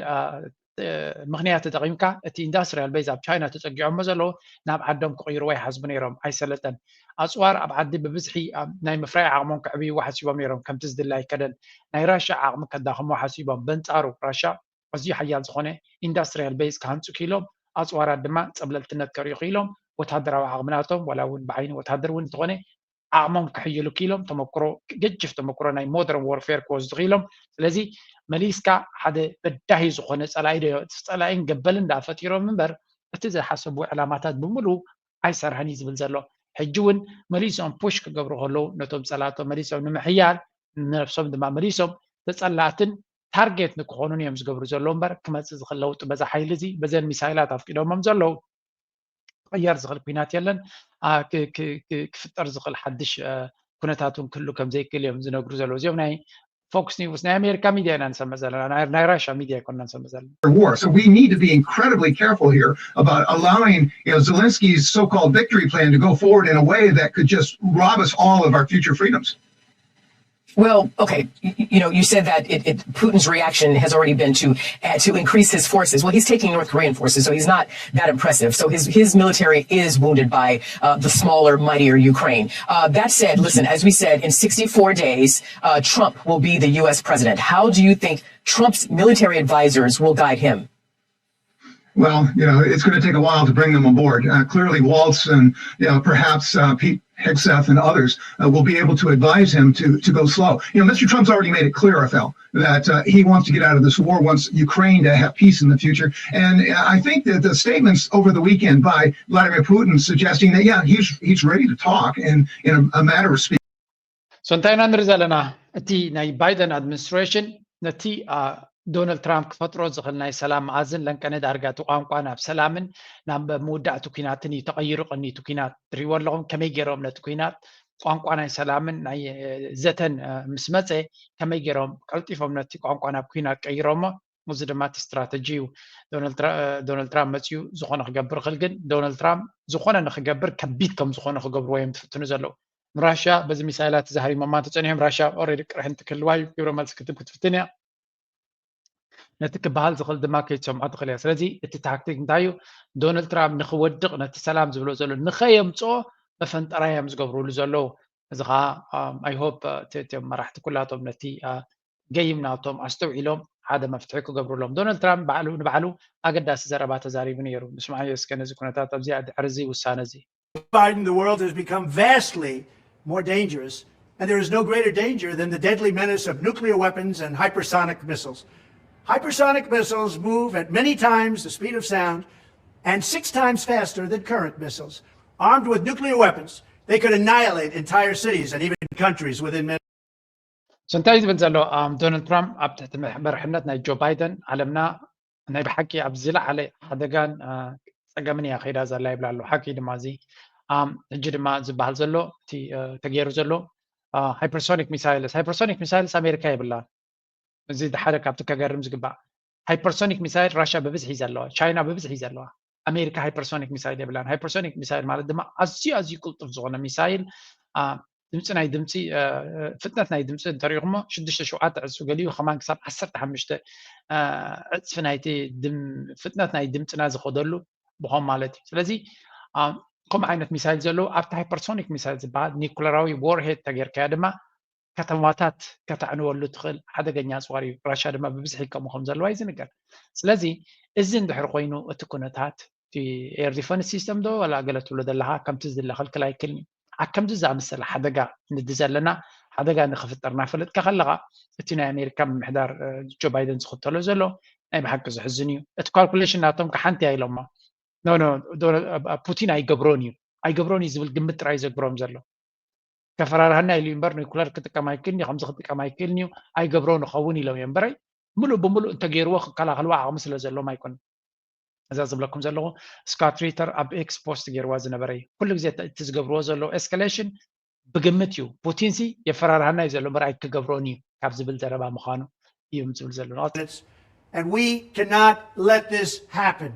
ምክንያት ተጠቂምካ እቲ ኢንዳስትሪያል ቤዝ ኣብ ቻይና ተፀጊዖሞ ዘለዉ ናብ ዓዶም ክቅይርዎ ይሓስቡ ነይሮም። ኣይሰለጠን። ኣፅዋር ኣብ ዓዲ ብብዝሒ ናይ ምፍራይ ዓቕሞም ከዕብይዎ ሓሲቦም ነይሮም። ከምቲ ዝድለ ኣይከደን። ናይ ራሻ ዓቕሚ ከዳኽሞ ሓሲቦም። በንፃሩ ራሻ ኣዝዩ ሓያል ዝኾነ ኢንዳስትሪያል ቤዝ ክሃንፁ ክኢሎም፣ ኣፅዋራት ድማ ፀብለልትነት ከርእዩ ክኢሎም፣ ወታደራዊ ዓቕሚ ናቶም ዋላ እውን ብዓይኒ ወታደር እውን እንተኾነ ዓቕሞም ክሕይሉ ክኢሎም፣ ተመክሮ ገጅፍ ተመክሮ ናይ ሞደርን ዎርፌር ክወስዱ ክኢሎም። ስለዚ መሊስካ ሓደ በዳሂ ዝኾነ ፀላኢ ዶ ፀላኢን ገበልን ዳ ፈጢሮም እምበር እቲ ዝሓሰብዎ ዕላማታት ብምሉ ኣይሰርሐን እዩ ዝብል ዘሎ። ሕጂ እውን መሊሶም ፑሽ ክገብሩ ከለዉ ነቶም ፀላእቶም መሊሶም ንምሕያል ንነብሶም ድማ መሊሶም ተፀላእትን ታርጌት ንክኾኑን እዮም ዝገብሩ ዘለዉ እምበር ክመፅእ ዝኽእል ለውጢ በዛ ሓይሊ እዚ በዘን ሚሳይላት ኣፍቂዶሞም ዘለዉ ክቕየር ዝኽእል ኩናት የለን። ክፍጠር ዝኽእል ሓድሽ ኩነታት እውን ክህሉ ከም ዘይክእል እዮም ዝነግሩ ዘለዉ። እዚኦም ናይ ፎክስ ኒውስ ናይ ኣሜሪካ ሚድያ ኢና ንሰምዕ ዘለና፣ ናይ ራሻ ሚድያ ኣይኮንና ንሰምዕ ዘለና። War. So we need to be incredibly careful here about allowing you know, Zelensky's so-called victory plan to go forward in a way that could just rob us all of our future freedoms. Well, okay, you, you know, you said that it, it, Putin's reaction has already been to uh, to increase his forces. Well, he's taking North Korean forces, so he's not that impressive. So his his military is wounded by uh, the smaller, mightier Ukraine. Uh, that said, listen, as we said, in sixty-four days, uh, Trump will be the U S president. How do you think Trump's military advisors will guide him? Well, you know, it's going to take a while to bring them aboard. Uh, clearly, Waltz and you know, perhaps uh, Pete Hegseth and others uh, will be able to advise him to to go slow. You know, Mister Trump's already made it clear, Arthel, that uh, he wants to get out of this war, wants Ukraine to have peace in the future. And I think that the statements over the weekend by Vladimir Putin suggesting that yeah, he's he's ready to talk in in a, a matter of speaking. So እንታይ ኢና ንርኢ ዘለና? እቲ ናይ ባይደን ኣድሚኒስትሬሽን ነቲ ዶናልድ ትራምፕ ክፈጥሮ ዝኽእል ናይ ሰላም መኣዝን ለንቀነ ዳርጋ እቲ ቋንቋ ናብ ሰላምን ናብ ምውዳእ እቲ ኩናትን እዩ ተቐይሩ። ቅኒ እቲ ኩናት ትሪእዎ ኣለኹም ከመይ ገይሮም ነቲ ኩናት ቋንቋ ናይ ሰላምን ናይ ዘተን ምስ መፀ ከመይ ገይሮም ቀልጢፎም ነቲ ቋንቋ ናብ ኩናት ቀይሮሞ። እዚ ድማ እቲ ስትራተጂ እዩ። ዶናልድ ትራምፕ መፅዩ ዝኾነ ክገብር ክእል ግን ዶናልድ ትራምፕ ዝኾነ ንክገብር ከቢድ ከም ዝኾነ ክገብርዎ እዮም ትፍትኑ ዘለዉ። ንራሽያ በዚ ሚሳይላት ተዛህሪሞማ እንተፀኒሖም ራሽያ ኦሬዲ ቅርሕንቲ ክህልዋ እዩ ግብረ መልሲ ክትብ ክትፍትን እያ። ነቲ ክበሃል ዝኽእል ድማ ከይትሰምዖ ትኽእል እያ። ስለዚ እቲ ታክቲክ እንታይ እዩ? ዶናልድ ትራምፕ ንክወድቕ ነቲ ሰላም ዝብሎ ዘሎ ንኸየምፅኦ መፈንጠራ እዮም ዝገብርሉ ዘለዉ። እዚ ከዓ ኣይ ሆፕ እቲኦም መራሕቲ ኩላቶም ነቲ ገይም ናቶም ኣስተውዒሎም ሓደ መፍትሒ ክገብርሎም። ዶናልድ ትራምፕ ባዕሉ ንባዕሉ ኣገዳሲ ዘረባ ተዛሪቡ ነይሩ። ንስምዓዮ እስከ ነዚ ኩነታት ኣብዚኣ ድሕሪ እዚ ውሳነ እዚ። Biden, the world has become vastly more dangerous, and there is no greater danger than the deadly menace of nuclear weapons and hypersonic missiles. Hypersonic missiles move at many times the speed of sound and six times faster than current missiles. Armed with nuclear weapons, they could annihilate entire cities and even countries within minutes. So እንታይ ዝብል ዘሎ ዶናልድ ትራምፕ ኣብ ትሕቲ መርሕነት ናይ ጆ ባይደን ዓለምና ናይ ብሓቂ ኣብ ዝለዓለ ሓደጋን ፀገምን እያ ከይዳ ዘላ ይብላ ኣሎ። ሓቂ ድማ እዚ ሕጂ ድማ ዝበሃል ዘሎ እቲ ተገይሩ ዘሎ ሃይፐርሶኒክ ሚሳይልስ ሃይፐርሶኒክ ሚሳይልስ ኣሜሪካ የብላ። እዚ ሓደ ካብቲ ከገርም ዝግባእ ሃይፐርሶኒክ ሚሳይል ራሽያ ብብዝሒ ዘለዋ፣ ቻይና ብብዝሒ ዘለዋ፣ ኣሜሪካ ሃይፐርሶኒክ ሚሳይል የብላን። ሃይፐርሶኒክ ሚሳይል ማለት ድማ ኣዝዩ ኣዝዩ ቅልጡፍ ዝኾነ ሚሳይል ድምፂ ናይ ድምፂ ፍጥነት ናይ ድምፂ እንተሪኢኹሞ ሽዱሽተ ሸውዓተ ዕፅፊ ገሊኡ ከማን ክሳብ ዓሰርተ ሓሙሽተ ዕፅፊ ናይቲ ፍጥነት ናይ ድምፅና ዝኸደሉ ብኾም ማለት እዩ። ስለዚ ከምኡ ዓይነት ሚሳይል ዘለዉ ኣብቲ ሃይፐርሶኒክ ሚሳይል ዝበሃል ኒኩለራዊ ዎርሄድ ተጌርካያ ድማ ከተማታት ከተዕንወሉ ትኽእል ሓደገኛ ኣፅዋር እዩ። ራሻ ድማ ብብዝሒ ከምኡ ከም ዘለዋ እዩ ዝንገር። ስለዚ እዚ እንድሕር ኮይኑ እቲ ኩነታት ኤር ዲፈንስ ሲስተም ዶ ዋላ ገለ ትብሎ ዘለኻ ከምቲ ዝድለ ክልክል ኣይክልን እዩ። ኣብ ከምዚ ዝኣመሰለ ሓደጋ ንዲ ዘለና ሓደጋ ንክፍጠር እናፈለጥካ ከለካ እቲ ናይ ኣሜሪካ ምምሕዳር ጆ ባይደን ዝኽተሎ ዘሎ ናይ ብሓቂ ዝሕዝን እዩ። እቲ ካልኩሌሽን ናቶም ሓንቲ እያ ኢሎማ። ኖ ኖ ፑቲን ኣይገብሮን እዩ ኣይገብሮን እዩ ዝብል ግምት ጥራይ ዘግብሮም ዘሎ። ከፈራርሃና ኢሉ እምበር ኒኩለር ክጥቀም ኣይክእልን እዩ፣ ከምዚ ክጥቀም ኣይክእልን እዩ፣ ኣይገብሮን ይኸውን ኢሎም እዮም እምበረይ፣ ምሉእ ብምሉእ እንተገይርዎ ክከላኸልዎ ዓቕሚ ስለ ዘሎም ኣይኮነን። እዛ ዝብለኩም ዘለኹ ስካት ሪተር ኣብ ኤክስ ፖስት ገይርዋ ዝነበረ እዩ። ኩሉ ግዜ እቲ ዝገብርዎ ዘለዉ ኤስካሌሽን ብግምት እዩ። ፑቲን ሲ የፈራርሃና እዩ ዘሎ እምበር ኣይክገብሮን እዩ ካብ ዝብል ዘረባ ምዃኑ እዮም ዝብል ዘለዉ። And we cannot let this happen.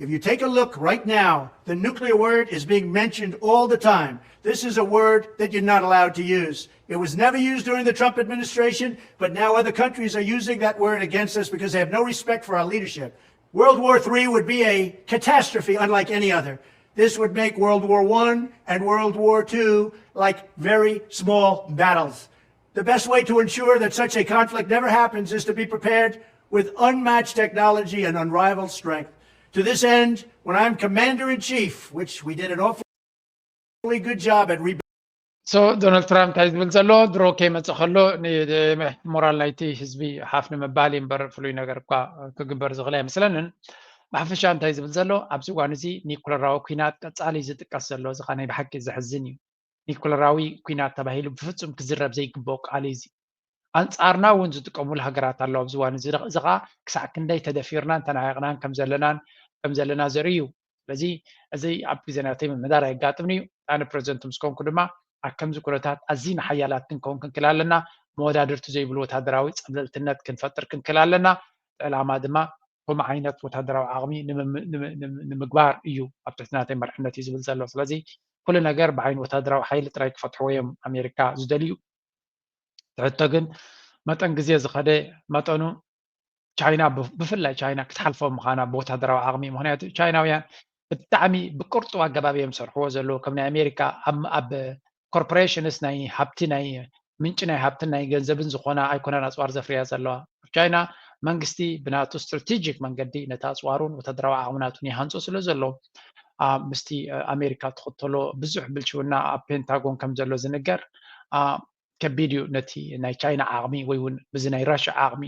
If you take a look right now, the nuclear word is being mentioned all the time. This is a word that you're not allowed to use. It was never used during the Trump administration, but now other countries are using that word against us because they have no respect for our leadership. World War three would be a catastrophe unlike any other. This would make World War One and World War Two like very small battles. The best way to ensure that such a conflict never happens is to be prepared with unmatched technology and unrivaled strength. To this end, when I'm commander in chief, which we did an awfully good job at rebuilding. So ዶናልድ ትራምፕ እንታይ ዝብል ዘሎ ድሮ ከይመፅእ ከሎ ሞራል ናይቲ ህዝቢ ሓፍ ንምባል እዩ እምበር ፍሉይ ነገር እኳ ክግበር ዝኽእል ኣይመስለንን። ብሓፈሻ እንታይ ዝብል ዘሎ ኣብዚ እዋን እዚ ኒኩለራዊ ኩናት ቀፃሊ ዝጥቀስ ዘሎ እዚ ናይ ብሓቂ ዘሕዝን እዩ። ኒኩለራዊ ኩናት ተባሂሉ ብፍፁም ክዝረብ ዘይግብኦ ቃል እዩ እዚ። ኣንፃርና እውን ዝጥቀሙሉ ሃገራት ኣለዋ ኣብዚ እዋን እዚ። እዚ ከዓ ክሳዕ ክንደይ ተደፊርናን ተናዒቕናን ከም ዘለናን ከም ዘለና ዘርኢ እዩ። ስለዚ እዚ ኣብ ግዜ ናተይ ምምዳር ኣየጋጥምን እዩ። ኣነ ፕረዚደንት ምስ ኮንኩ ድማ ኣብ ከምዚ ኩነታት ኣዝና ሓያላት ክንከውን ክንክእል ኣለና። መወዳድርቲ ዘይብሉ ወታደራዊ ፀብለልትነት ክንፈጥር ክንክእል ኣለና። ዕላማ ድማ ከምኡ ዓይነት ወታደራዊ ዓቕሚ ንምግባር እዩ ኣብ ትሕቲ ናተይ መርሕነት እዩ ዝብል ዘሎ። ስለዚ ኩሉ ነገር ብዓይኒ ወታደራዊ ሓይሊ ጥራይ ክፈትሕዎ እዮም ኣሜሪካ ዝደልዩ። ትሕቶ ግን መጠን ግዜ ዝኸደ መጠኑ ቻይና ብፍላይ ቻይና ክትሓልፎ ምዃና ብወታደራዊ ዓቕሚ ምክንያቱ ቻይናውያን ብጣዕሚ ብቅርጡ ኣገባብ እዮም ዝሰርሕዎ ዘለዉ ከም ናይ ኣሜሪካ ኣብ ኮርፖሬሽንስ ናይ ሃብቲ ናይ ምንጪ ናይ ሃብትን ናይ ገንዘብን ዝኾና ኣይኮነን ኣፅዋር ዘፍርያ ዘለዋ። ቻይና መንግስቲ ብናቱ ስትራቴጂክ መንገዲ ነቲ ኣፅዋሩን ወታደራዊ ዓቕምናቱን ይሃንፆ ስለ ዘሎ ምስቲ ኣሜሪካ ትኽተሎ ብዙሕ ብልሽውና ኣብ ፔንታጎን ከም ዘሎ ዝንገር ከቢድ እዩ። ነቲ ናይ ቻይና ዓቕሚ ወይ እውን ብዚ ናይ ራሽያ ዓቕሚ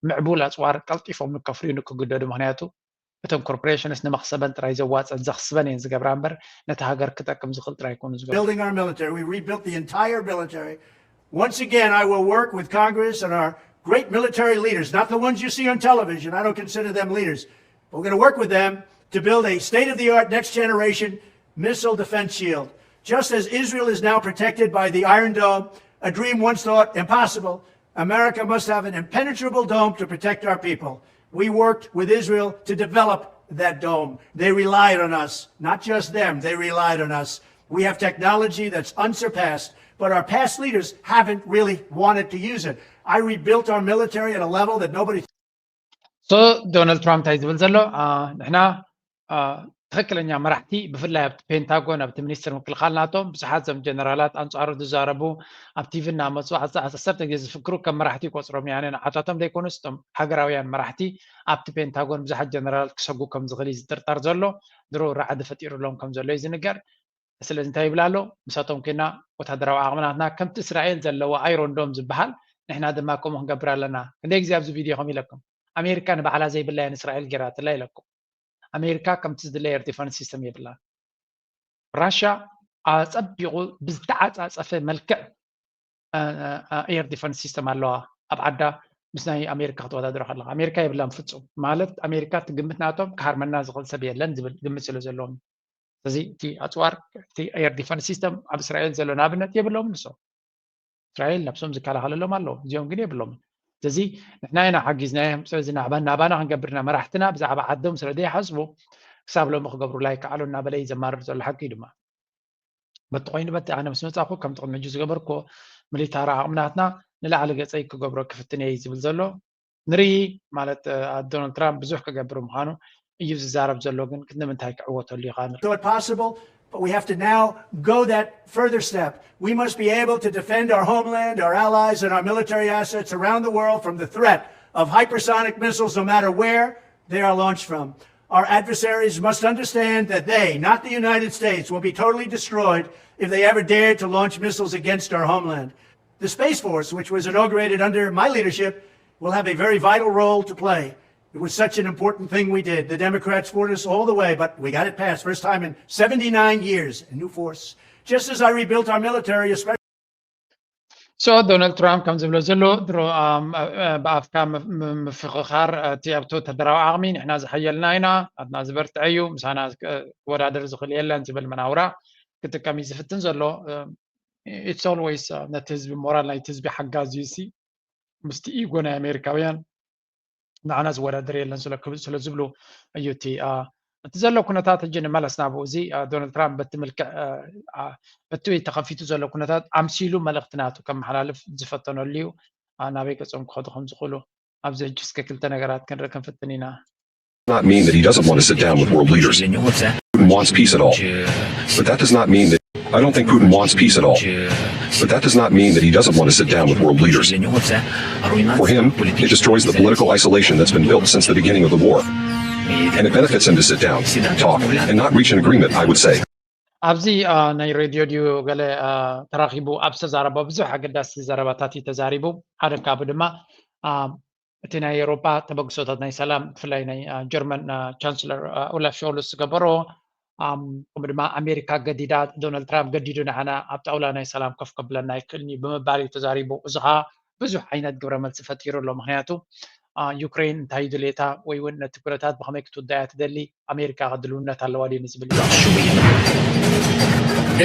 ምዕቡል ኣፅዋር ቀልጢፎም ንከፍርዩ ንክግደዱ ምክንያቱ እተን ኮርፖሬሽንስ ንመኽሰበን ጥራይ ዘዋፀን ዘኽስበን እየን ዝገብራ እምበር ነቲ ሃገር ክጠቅም ዝኽእል ጥራይ ኣይኮኑ ዝገብሩ። Building our military, we rebuilt the entire military. Once again, I will work with Congress and our great military leaders, not the ones you see on television. I don't consider them leaders. But we're going to work with them to build a state of the art, next generation missile defense shield. Just as Israel is now protected by the Iron Dome, a dream once thought impossible, America must have an impenetrable dome to protect our people. We worked with Israel to develop that dome. They relied on us, not just them, they relied on us. We have technology that's unsurpassed, but our past leaders haven't really wanted to use it. I rebuilt our military at a level that nobody So ዶናልድ ትራምፕ እንታይ ዝብል ዘሎ ንሕና ትኽክለኛ መራሕቲ ብፍላይ ኣብቲ ፔንታጎን ኣብቲ ሚኒስትር ምክልኻል ናቶም ብዙሓት ዞም ጀነራላት ኣንፃሩ ዝዛረቡ ኣብ ቲቪ እናመፁ ዓሰርተ ግዜ ዝፍክሩ ከም መራሕቲ ይቆፅሮም ያነ ንዓታቶም ዘይኮኑስ እቶም ሃገራውያን መራሕቲ ኣብቲ ፔንታጎን ብዙሓት ጀነራላት ክሰጉ ከም ዝኽእል ዝጥርጠር ዘሎ ድሮ ራዕዲ ፈጢሩሎም ከም ዘሎ እዩ ዝንገር። ስለዚ እንታይ ይብል ኣሎ ምሳቶም ኮይና ወታደራዊ ዓቕምናትና ከምቲ እስራኤል ዘለዎ ኣይሮንዶም ዝበሃል ንሕና ድማ ከምኡ ክንገብር ኣለና። ክንደይ ግዜ ኣብዚ ቪድዮ ከም ኢለኩም ኣሜሪካ ንባዕላ ዘይብላ እያ ንእስራኤል ጌራትላ ኢለኩም። ኣሜሪካ ከምቲ ዝድለ ኤር ዲፈንስ ሲስተም የብላን። ራሽያ ኣፀቢቑ ብዝተዓፃፀፈ መልክዕ ኤር ዲፈንስ ሲስተም ኣለዋ ኣብ ዓዳ ምስ ናይ ኣሜሪካ ክትወዳደሮ ከለካ ኣሜሪካ የብላን ፍፁም። ማለት ኣሜሪካ ትግምት ናቶም ክሃርመና ዝኽእል ሰብ የለን ዝብል ግምት ስለ ዘለዎም ስለዚ እቲ ኣፅዋር እቲ ኤር ዲፈንስ ሲስተም ኣብ እስራኤል ዘሎ ንኣብነት የብሎም ንሶም እስራኤል ነብሶም ዝከላኸለሎም ኣለዉ እዚኦም ግን የብሎም። ስለዚ ንሕና ኢና ሓጊዝናዮም ስለዚ ናባና ክንገብርና መራሕትና ብዛዕባ ዓዶም ስለ ዘይሓስቡ ክሳብ ሎሚ ክገብሩላ ይከኣሉ እናበለ እዩ ዘማርር ዘሎ ሓቂ እዩ ድማ በቲ ኮይኑ በቲ ኣነ ምስ መፃኹ ከምቲ ቅድሚ ሕጂ ዝገበርኩ ሚሊታሪ ዓቕምናትና ንላዕሊ ገፀይ ክገብሮ ክፍትን እየ ዝብል ዘሎ ንርኢ ማለት ዶናልድ ትራምፕ ብዙሕ ክገብር ምዃኑ እዩ ዝዛረብ ዘሎ ግን ንምንታይ ክዕወተሉ ኢኻ So it possible, but we have to now go that further step. We must be able to defend our homeland, our allies, and our military assets around the world from the threat of hypersonic missiles, no matter where they are launched from. Our adversaries must understand that they, not the United States, will be totally destroyed if they ever dare to launch missiles against our homeland. The Space Force, which was inaugurated under my leadership, will have a very vital role to play. It was such an important thing we did. The Democrats fought us all the way, but we got it passed. First time in seventy-nine years, a new force. Just as I rebuilt our military, especially So ዶናልድ ትራምፕ ከም ዝብሎ ዘሎ ድሮ ብኣፍካ ምፍኽኻር እቲ ኣብቲ ወታደራዊ ዓቕሚ ንሕና ዝሓየልና ኢና፣ ኣትና ዝበርትዐ እዩ፣ ምሳና ክወዳደር ዝኽእል የለን ዝብል መናውራ ክጥቀም እዩ ዝፍትን ዘሎ። It's always ነቲ ህዝቢ ሞራል ናይቲ ህዝቢ ሓጋዚ እዩ። ምስቲ ኢጎ ናይ ኣሜሪካውያን ንዓና ዝወዳደር የለን ስለ ዝብሉ እዩ። እቲ እቲ ዘሎ ኩነታት ሕጂ ንመለስ ናብኡ። እዚ ዶናልድ ትራምፕ በቲ ምልክዕ በቲ ተኸፊቱ ዘሎ ኩነታት ኣምሲሉ መልእኽቲ ናቱ ከመሓላልፍ ዝፈተነሉ እዩ። ናበይ ገጾም ክኸዱ ከም ዝኽእሉ ኣብዚ ሕጂ እስከ ክልተ ነገራት ክንርኢ ክንፍትን ኢና። Not mean that he doesn't want to sit down with world leaders. Putin wants peace at all. But that does not mean that I don't think Putin wants peace at all. But that does not mean that he doesn't want to sit down with world leaders. For him, it destroys the political isolation that's been built since the beginning of the war. And it benefits him to sit down, talk, and not reach an agreement, I would say. ኣብዚ ናይ ሬድዮ ድዩ ገለ ተራኺቡ ኣብ ዝተዛረቦ ብዙሕ ኣገዳሲ ዘረባታት እዩ ተዛሪቡ። ሓደ ካብኡ ድማ እቲ ናይ ኤውሮጳ ተበግሶታት ናይ ሰላም ብፍላይ ናይ ጀርመን ቻንስለር ኦላፍ ሾልስ ዝገበሮ፣ ከምኡ ድማ ኣሜሪካ ገዲዳ፣ ዶናልድ ትራምፕ ገዲዱ ንዓና ኣብ ጣውላ ናይ ሰላም ከፍ ከብለና ኣይክእልን እዩ ብምባል እዩ ተዛሪቡ። እዚ ከዓ ብዙሕ ዓይነት ግብረ መልሲ ፈጢሩ ኣሎ። ምክንያቱ ዩክሬን እንታይ ድሌታ ወይ እውን ነቲ ኩነታት ብከመይ ክትውዳያ ትደሊ ኣሜሪካ ድልውነት ኣለዋ ድዩ ንዝብል እዩ።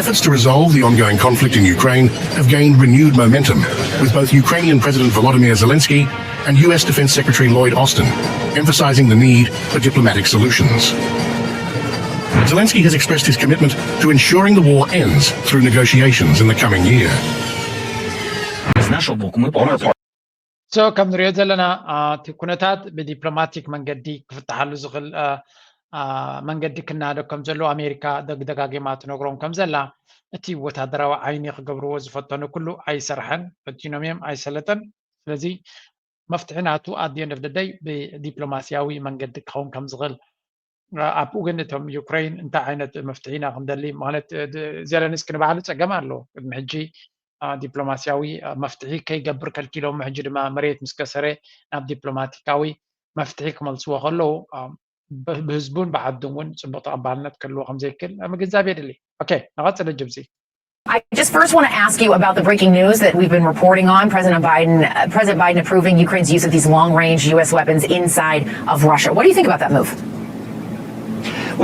Efforts to resolve the ongoing conflict in Ukraine have gained renewed momentum, with both Ukrainian President Volodymyr Zelensky and U S Defense Secretary Lloyd Austin emphasizing the need for diplomatic solutions. Zelensky has expressed his commitment to ensuring the war ends through negotiations in the coming year. З нашого боку, ми On our part, So ከም ንሪኦ ዘለና እቲ ኩነታት ብዲፕሎማቲክ መንገዲ ክፍትሓሉ ዝኽእል መንገዲ ክናደብ ከም ዘለዎ ኣሜሪካ ደጋጊማ ትነግሮም ከም ዘላ፣ እቲ ወታደራዊ ዓይኒ ክገብርዎ ዝፈተኑ ኩሉ ኣይሰርሐን፣ ፈቲኖም እዮም ኣይሰለጠን። ስለዚ መፍትሒ ናቱ ኣት ኤንድ ኦፍ ደይ ብዲፕሎማሲያዊ መንገዲ ክኸውን ከም ዝኽእል ኣብኡ ግን እቶም ዩክሬን እንታይ ዓይነት መፍትሒ ኢና ክንደሊ ማለት ዜለንስኪ ንባዕሉ ፀገም ኣለዎ። ቅድሚ ሕጂ ዲፕሎማሲያዊ መፍትሒ ከይገብር ከልኪሎም፣ ሕጂ ድማ መሬት ምስ ከሰረ ናብ ዲፕሎማቲካዊ መፍትሒ ክመልስዎ ከለዉ ብህዝቡን ብዓዱን እውን ፅቡቅ ተቐባልነት ክህልዎ ከምዘይክእል ምግንዛብ የድሊ። ኦኬ፣ ንቐፅል ሕጂ ብዚ I just first want to ask you about the breaking news that we've been reporting on. President Biden, uh, President Biden approving Ukraine's use of these long-range U S weapons inside of Russia. What do you think about that move?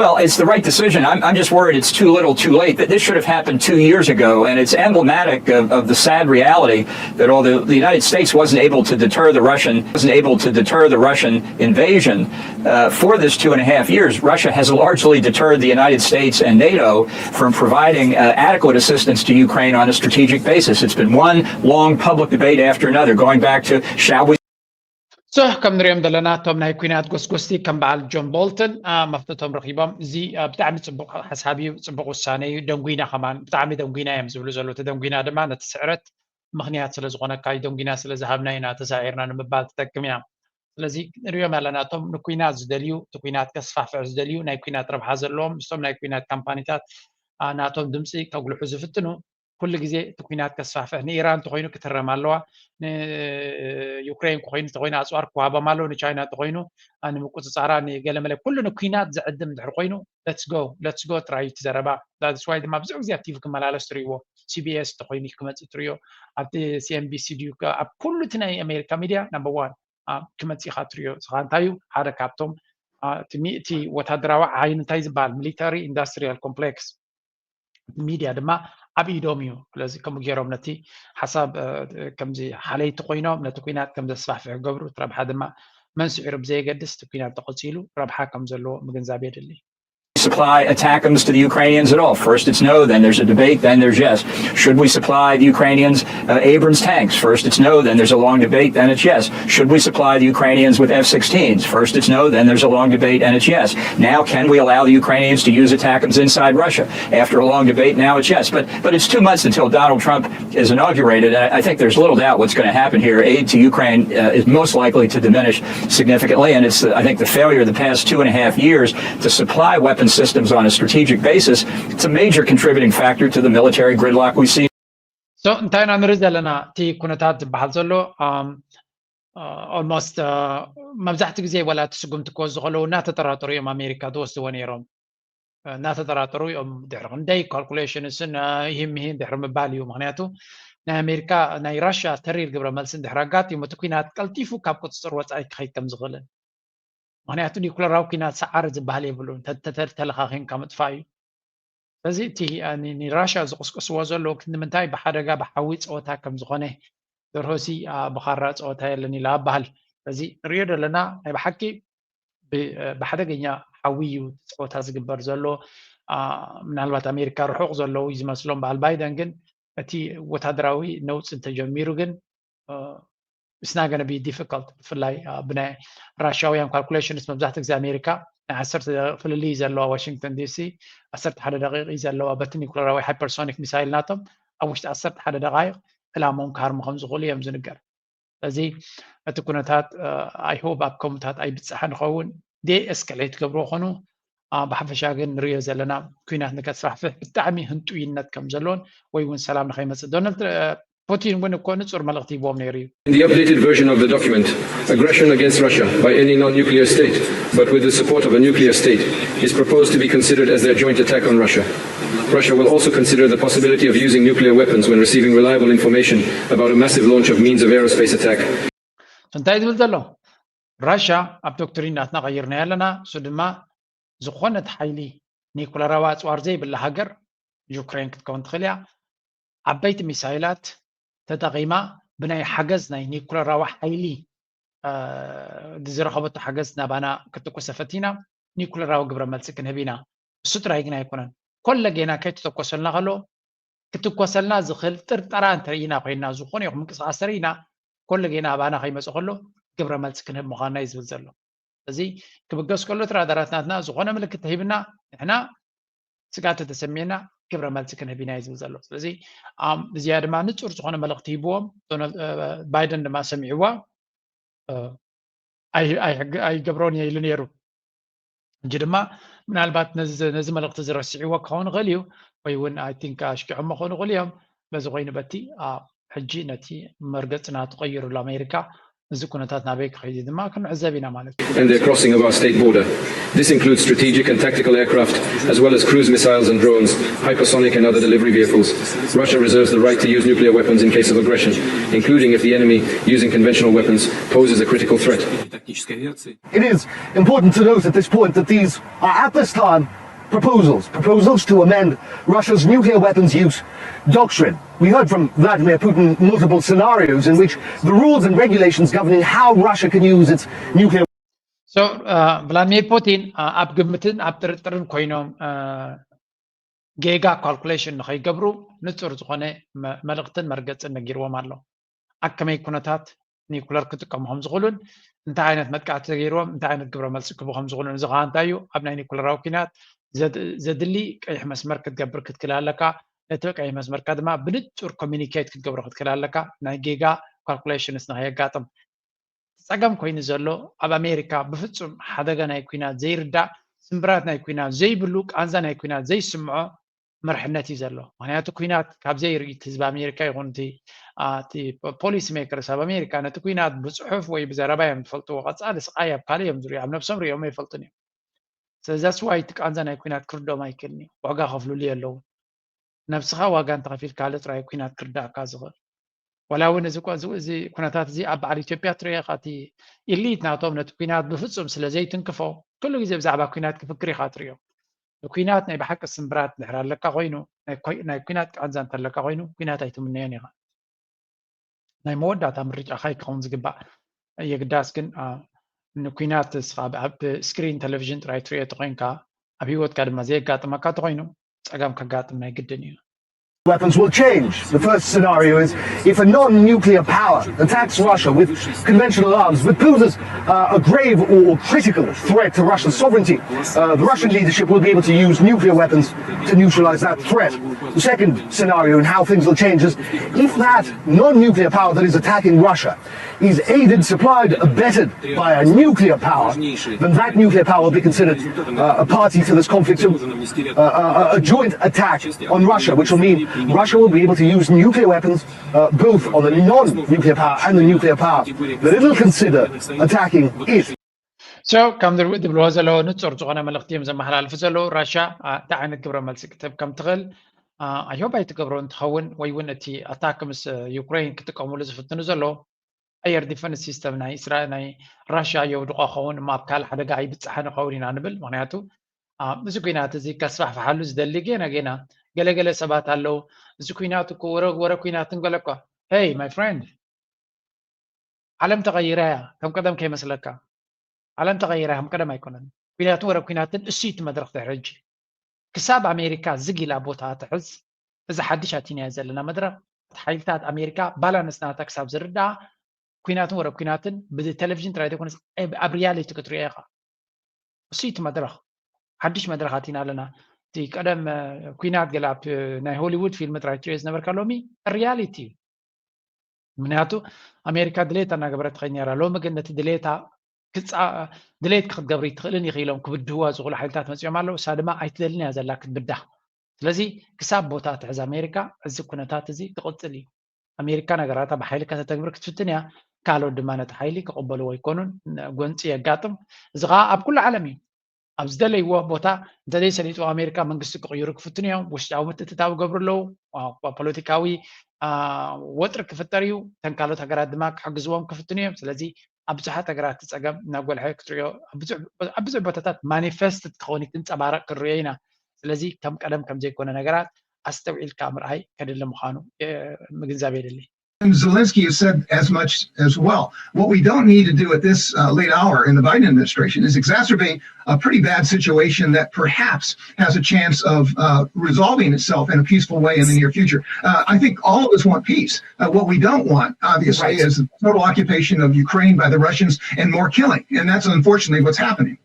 Well, it's the right decision. I'm, I'm just worried it's too little, too late. That this should have happened two years ago, and it's emblematic of, of the sad reality that although the United States wasn't able to deter the Russian, wasn't able to deter the Russian invasion uh, for this two and a half years, Russia has largely deterred the United States and NATO from providing uh, adequate assistance to Ukraine on a strategic basis. It's been one long public debate after another, going back to shall we So ከም ንሪኦም ዘለና እቶም ናይ ኩናት ጎስጎስቲ ከም በዓል ጆን ቦልተን መፍትቶም ረኪቦም። እዚ ብጣዕሚ ፅቡቅ ሓሳብ እዩ፣ ፅቡቅ ውሳነ እዩ። ደንጉይና ከማን ብጣዕሚ ደንጉይና እዮም ዝብሉ ዘለዉ። እቲ ደንጉይና ድማ ነቲ ስዕረት ምክንያት ስለ ዝኾነካ እዩ፣ ደንጉይና ስለ ዝሃብና ኢና ተሳዒርና ንምባል ትጠቅም እያ። ስለዚ ንሪኦም ኣለና እቶም ንኩናት ዝደልዩ፣ እቲ ኩናት ከስፋፍዕ ዝደልዩ፣ ናይ ኩናት ረብሓ ዘለዎም ምስቶም ናይ ኩናት ካምፓኒታት ናቶም ድምፂ ከጉልሑ ዝፍትኑ ኩሉ ግዜ እቲ ኩናት ከስፋፍሕ ንኢራን እንተኮይኑ ክትረም ኣለዋ፣ ንዩክሬን እንተኮይኑ እንተኮይኑ ኣፅዋር ክወሃቦም ኣለዎ፣ ንቻይና እንተኮይኑ ንምቁፅፃራ ንገለመለ ኩሉ ንኩናት ዝዕድም እንድሕር ኮይኑ let's go let's go ጥራይ እዩ እቲ ዘረባ። That's why ድማ ብዙሕ ግዜ ኣብ ቲቪ ክመላለስ ትርእይዎ፣ ሲቢኤስ እንተኮይኑ ክመፅእ ትርእዮ፣ ኣብቲ ሲኤንቢሲ ድዩ ኣብ ኩሉ እቲ ናይ ኣሜሪካ ሚድያ ናምበር ዋን ክመፅእ ኢካ ትርእዮ። ስኻ እንታይ እዩ ሓደ ካብቶም እቲ ሚእቲ ወታደራዊ ዓይኒ እንታይ ዝበሃል ሚሊታሪ ኢንዳስትሪያል ኮምፕሌክስ ሚድያ ድማ ኣብ ኢዶም እዩ። ስለዚ ከምኡ ገይሮም ነቲ ሓሳብ ከምዚ ሓለይቲ ኮይኖም ነቲ ኩናት ከም ዘስፋሕፍሕ ክገብሩ፣ እቲ ረብሓ ድማ መን ስዒሩ ብዘየገድስ እቲ ኩናት ተቐፂሉ ረብሓ ከም ዘለዎ ምግንዛብ የድሊ። supply ATACMS to the Ukrainians at all? First it's no, then there's a debate, then there's yes. Should we supply the Ukrainians uh, Abrams tanks? First it's no, then there's a long debate, then it's yes. Should we supply the Ukrainians with F sixteens? First it's no, then there's a long debate, and it's yes. Now, can we allow the Ukrainians to use ATACMS inside Russia? After a long debate, now it's yes. But, but it's two months until Donald Trump is inaugurated. And I think there's little doubt what's going to happen here. Aid to Ukraine uh, is most likely to diminish significantly. And it's, I think, the failure of the past two and a half years to supply weapon systems on a strategic basis. It's a major contributing factor to the military gridlock we see. So እንታይ ኢና ንርኢ ዘለና? እቲ ኩነታት ዝበሃል ዘሎ ኦልሞስት መብዛሕቲ ግዜ ዋላ እቲ ስጉምቲ ክወስዱ ከለዉ እናተጠራጠሩ እዮም ኣሜሪካ ዝወስድዎ ነይሮም። እናተጠራጠሩ እዮም ድሕሪ ክንደይ ካልኩሌሽንስን ይህም ይህም ድሕሪ ምባል እዩ። ምክንያቱ ናይ ኣሜሪካ ናይ ራሽያ ተሪር ግብረ መልሲ እንድሕር ኣጋጢሙ እቲ ኩናት ቀልጢፉ ካብ ቁፅፅር ወፃኢ ክኸይድ ከም ዝኽእልን ምክንያቱ ኒኩለራዊ ኩናት ሰዓሪ ዝበሃል የብሉን። ተተተለኻኺምካ ምጥፋእ እዩ። ስለዚ እቲ ንራሽያ ዝቕስቅስዎ ዘለዉ ክንዲ ምንታይ ብሓደጋ ብሓዊ ፀወታ ከም ዝኾነ ደርሆሲ ብኻራ ፀወታ የለን ኢላ ኣበሃል። ስለዚ ንሪኦ ዘለና ናይ ብሓቂ ብሓደገኛ ሓዊ እዩ ፀወታ ዝግበር ዘሎ። ምናልባት ኣሜሪካ ርሑቕ ዘለዉ እዩ ዝመስሎም በዓል ባይደን ግን እቲ ወታደራዊ ነውፂ እንተጀሚሩ ግን it's not going to be difficult ብፍላይ ብናይ ራሽያውያን ካልኩሌሽንስ መብዛሕቲ ግዜ ኣሜሪካ ናይ ዓሰርተ ደቂቕ ፍልልይ ዘለዋ ዋሽንግተን ዲሲ ዓሰርተ ሓደ ደቂቕ እዩ ዘለዋ በቲ ኒኩለራዊ ሃይፐርሶኒክ ሚሳይል ናቶም ኣብ ውሽጢ ዓሰርተ ሓደ ደቃይቕ ዕላሞም ክሃርሙ ከም ዝኽእሉ እዮም ዝንገር። ስለዚ እቲ ኩነታት ኣይሆብ ኣብ ከምታት ኣይብፅሓ ንኸውን ዴ ኤስከሌት ገብርዎ ኾኑ ብሓፈሻ ግን ንሪኦ ዘለና ኩናት ንከስፋሕፍሕ ብጣዕሚ ህንጡይነት ከም ዘለዎን ወይ እውን ሰላም ንኸይመፅእ ዶናልድ ፑቲን እውን እኮ ንፁር መልእኽቲ ሂብዎም ነይሩ እዩ። In the updated version of the document, aggression against Russia by any non-nuclear state, but with the support of a nuclear state, is proposed to be considered as their joint attack on Russia. Russia will also consider the possibility of using nuclear weapons when receiving reliable information about a massive launch of means of aerospace attack. እንታይ ዝብል ዘሎ ራሽያ ኣብ ዶክትሪን ናትና ቀይርናዮ ኣለና። እሱ ድማ ዝኾነት ሓይሊ ኒኩለራዊ ኣፅዋር ዘይብላ ሃገር ዩክሬን ክትከውን ትኽእል እያ። ዓበይቲ ሚሳይላት ተጠቒማ ብናይ ሓገዝ ናይ ኒኩለራዊ ሓይሊ ዝረኸበቶ ሓገዝ ናባና ክትኩሰ ፈቲና ኒኩለራዊ ግብረ መልሲ ክንህብ ኢና። እሱ ጥራይ ግን ኣይኮነን። ኮለጌና ከይተተኮሰልና ከሎ ክትኮሰልና ዝኽእል ጥርጠራ እንተርኢና ኮይና ዝኾነ ይኹን ምንቅስቃስ ተርኢና ኮለጌና ኣባና ከይመፀ ከሎ ግብረ መልሲ ክንህብ ምዃንና እዩ ዝብል ዘሎ። ስለዚ ክብገስ ከሎ እቲ ራዳራት ናትና ዝኾነ ምልክት ተሂብና ንሕና ስጋት ተተሰሚዕና ግብረ መልሲ ክንህብ ኢና እዩ ዝብል ዘሎ። ስለዚ እዚኣ ድማ ንፁር ዝኾነ መልእኽቲ ሂብዎም። ባይደን ድማ ሰሚዕዋ ኣይገብሮን እየ ኢሉ ነይሩ። ሕጂ ድማ ምናልባት ነዚ መልእኽቲ ዝረስዕዎ ክኸውን ይኽእል እዩ ወይ እውን ኣይ ቲንክ ኣሽኪዖሞ ክኾኑ ይኽእሉ እዮም። በዚ ኮይኑ በቲ ሕጂ ነቲ መርገፅና ትቐይሩሉ ኣሜሪካ እዚ ኩነታት ናበይ ክኸይድ ድማ ክንዕዘብ ኢና ማለት እዩ። And their crossing of our state border. This includes strategic and tactical aircraft, as well as cruise missiles and drones, hypersonic and other delivery vehicles. Russia reserves the right to use nuclear weapons in case of aggression, including if the enemy, using conventional weapons, poses a critical threat. It is important to note at this point that these are at this time proposals, proposals to amend Russia's nuclear weapons use doctrine. We heard from Vladimir Putin multiple scenarios in which the rules and regulations governing how Russia can use its nuclear So ቭላድሚር ፑቲን ኣብ ግምትን ኣብ ጥርጥርን ኮይኖም ጌጋ ካልኩሌሽን ንኸይገብሩ ንፁር ዝኾነ መልእኽትን መርገፅን ነጊርዎም ኣሎ። ኣብ ከመይ ኩነታት ኒኩለር ክጥቀሙ ከም ዝኽእሉን እንታይ ዓይነት መጥቃዕቲ ተገይርዎም እንታይ ዓይነት ግብረ መልሲ ክህቡ ከም ዝኽእሉን። እዚ ከዓ እንታይ እዩ? ኣብ ናይ ኒኩለራዊ ኩናት ዘድሊ ቀይሕ መስመር ክትገብር ክትክእል ኣለካ። ነቲ ቀይሕ መስመርካ ድማ ብንፁር ኮሚኒኬት ክትገብሮ ክትክእል ኣለካ። ናይ ጌጋ ካልኩሌሽንስ ንኸየጋጥም ፀገም ኮይኑ ዘሎ ኣብ ኣሜሪካ ብፍፁም ሓደጋ ናይ ኩናት ዘይርዳእ ስምብራት ናይ ኩናት ዘይብሉ ቃንዛ ናይ ኩናት ዘይስምዖ መርሕነት እዩ ዘሎ። ምክንያቱ ኩናት ካብ ዘይርኢ ህዝቢ ኣሜሪካ ይኹን እቲ ፖሊሲ ሜከርስ ኣብ ኣሜሪካ ነቲ ኩናት ብፅሑፍ ወይ ብዘረባ እዮም ዝፈልጥዎ። ቀፃሊ ስቃይ ኣብ ካልእ እዮም ዝሪኡ ኣብ ነብሶም ሪኦም ኣይፈልጡን እዮም። ስለዚ that's why እቲ ቃንዛ ናይ ኩናት ክርድኦም ኣይክእልን እዩ። ዋጋ ከፍልሉ የለውን። ነብስኻ ዋጋ እንተኸፊልካሉ ጥራይ ኩናት ክርዳእካ ዝኽእል። ዋላ እውን እዚ እዚ ኩነታት እዚ ኣብ በዓል ኢትዮጵያ ትሪኦ ኢኻ። እቲ ኢሊት ናቶም ነቲ ኩናት ብፍፁም ስለ ዘይትንክፎ ኩሉ ግዜ ብዛዕባ ኩናት ክፍክር ኢኻ ትሪኦ። ንኩናት ናይ ብሓቂ ስምብራት ድሕር ኣለካ ኮይኑ ናይ ኩናት ቃንዛ እንተለካ ኮይኑ ኩናት ኣይትምነዮን ኢኻ። ናይ መወዳእታ ምርጫኻ ክኸውን ዝግባእ የግዳስ ግን ንኩናት ስኻ ኣብ ስክሪን ቴሌቪዥን ጥራይ ትሪኦ ተኮይንካ ኣብ ህይወትካ ድማ ዘየጋጥመካ ተኾይኑ ጸገም ከጋጥም ናይ ግድን እዩ። Weapons will change. The first scenario is if a non nuclear power attacks Russia with conventional arms but poses uh, a grave or critical threat to Russian sovereignty. Uh, the Russian leadership will be able to use nuclear weapons to neutralize that threat. The second scenario and how things will change is if that non nuclear power that is attacking Russia is aided, supplied, abetted by a nuclear power, then that nuclear power will be considered uh, a party to this conflict, so uh, a, a joint attack on Russia, which will mean Russia will be able to use nuclear weapons uh, both on the non nuclear power and the nuclear power that it'll consider attacking it. So ከም ዝብልዎ ዘለዉ ንጹር ዝኾነ መልእኽቲ እዮም ዘመሓላልፉ ዘለዉ። ራሽያ እንታይ ዓይነት ግብረ መልሲ ክትህብ ከም ትኽእል ኣይሆብ ኣይትገብሮ እንትኸውን ወይ እውን እቲ ኣታክ ምስ ዩክሬን ክጥቀሙሉ ዝፍትኑ ዘለዉ ኣየር ዲፈንስ ሲስተም ናይ እስራኤል ናይ ራሽያ የውድቆ ኸውን እሞ ኣብ ካልእ ሓደጋ ኣይብጻሕን ይኸውን ኢና ንብል። ምክንያቱ እዚ ኩናት እዚ ከስፋሕፍሓሉ ዝደሊ ጌና ጌና ገለገለ ሰባት ኣለዉ። እዚ ኩናት እኮ ወረ ወረ ኩናት እንገለ እኳ ሄይ ማይ ፍሬንድ ዓለም ተቐይራ እያ። ከም ቀደም ከይመስለካ ዓለም ተቐይራ እያ። ከም ቀደም ኣይኮነን። ኩናትን ወረ ኩናትን እሱ እቲ መድረኽ ድሕሪ ሕጂ ክሳብ ኣሜሪካ ዝግ ኢላ ቦታ ትሕዝ እዚ ሓድሽ ኣቲናዮ ዘለና መድረኽ እቲ ሓይልታት ኣሜሪካ ባላንስ ናታ ክሳብ ዝርዳኣ ኩናትን ወረ ኩናትን ብቴሌቪዥን ጥራይ ዘይኮነስ ኣብ ሪያሊቲ ክትሪኦ ኢኻ። እሱ እቲ መድረኽ ሓድሽ መድረኽ ኣቲና ኣለና። እቲ ቀደም ኩናት ገለ ኣብ ናይ ሆሊውድ ፊልም ጥራይ ትሪኦ ዝነበርካ ሎሚ ሪያሊቲ እዩ። ምክንያቱ ኣሜሪካ ድሌታ እናገበረት ትኸይድ ነራ። ሎሚ ግን ነቲ ድሌታ ድሌት ክትገብሪ ትኽእልን ይኽኢሎም ክብድህዋ ዝኽእሉ ሓይልታት መፂኦም ኣለዉ። እሳ ድማ ኣይትደልን እያ ዘላ ክትብዳህ። ስለዚ ክሳብ ቦታ ትሕዝ ኣሜሪካ እዚ ኩነታት እዚ ክቕፅል እዩ። ኣሜሪካ ነገራታ ብሓይሊ ከተተግብር ክትፍትን እያ። ካልኦት ድማ ነቲ ሓይሊ ክቕበልዎ ኣይኮኑን። ጎንፂ የጋጥም። እዚ ከዓ ኣብ ኩሉ ዓለም እዩ። ኣብ ዝደለይዎ ቦታ እንተዘይሰሊጡ ኣሜሪካ መንግስቲ ክቕይሩ ክፍትኑ እዮም። ውሽጣዊ ምትእትታው ይገብሩ ኣለዉ። ፖለቲካዊ ወጥሪ ክፍጠር እዩ። ተን ካልኦት ሃገራት ድማ ክሕግዝዎም ክፍትኑ እዮም። ስለዚ ኣብ ብዙሓት ሃገራት እቲ ፀገም እናጎልሐ ክትሪኦ ኣብ ብዙሕ ቦታታት ማኒፌስት ክኸውን ክትንፀባረቕ ክንሪኦ ኢና። ስለዚ ከም ቀደም ከም ዘይኮነ ነገራት ኣስተውዒልካ ምርኣይ ከድሊ ምዃኑ ምግንዛብ የድሊ። And Zelensky has said as much as well. What we don't need to do at this uh, late hour in the Biden administration is exacerbate a pretty bad situation that perhaps has a chance of uh, resolving itself in a peaceful way in the near future. Uh, I think all of us want peace. Uh, what we don't want, obviously, right. is the total occupation of Ukraine by the Russians and more killing. And that's unfortunately what's happening.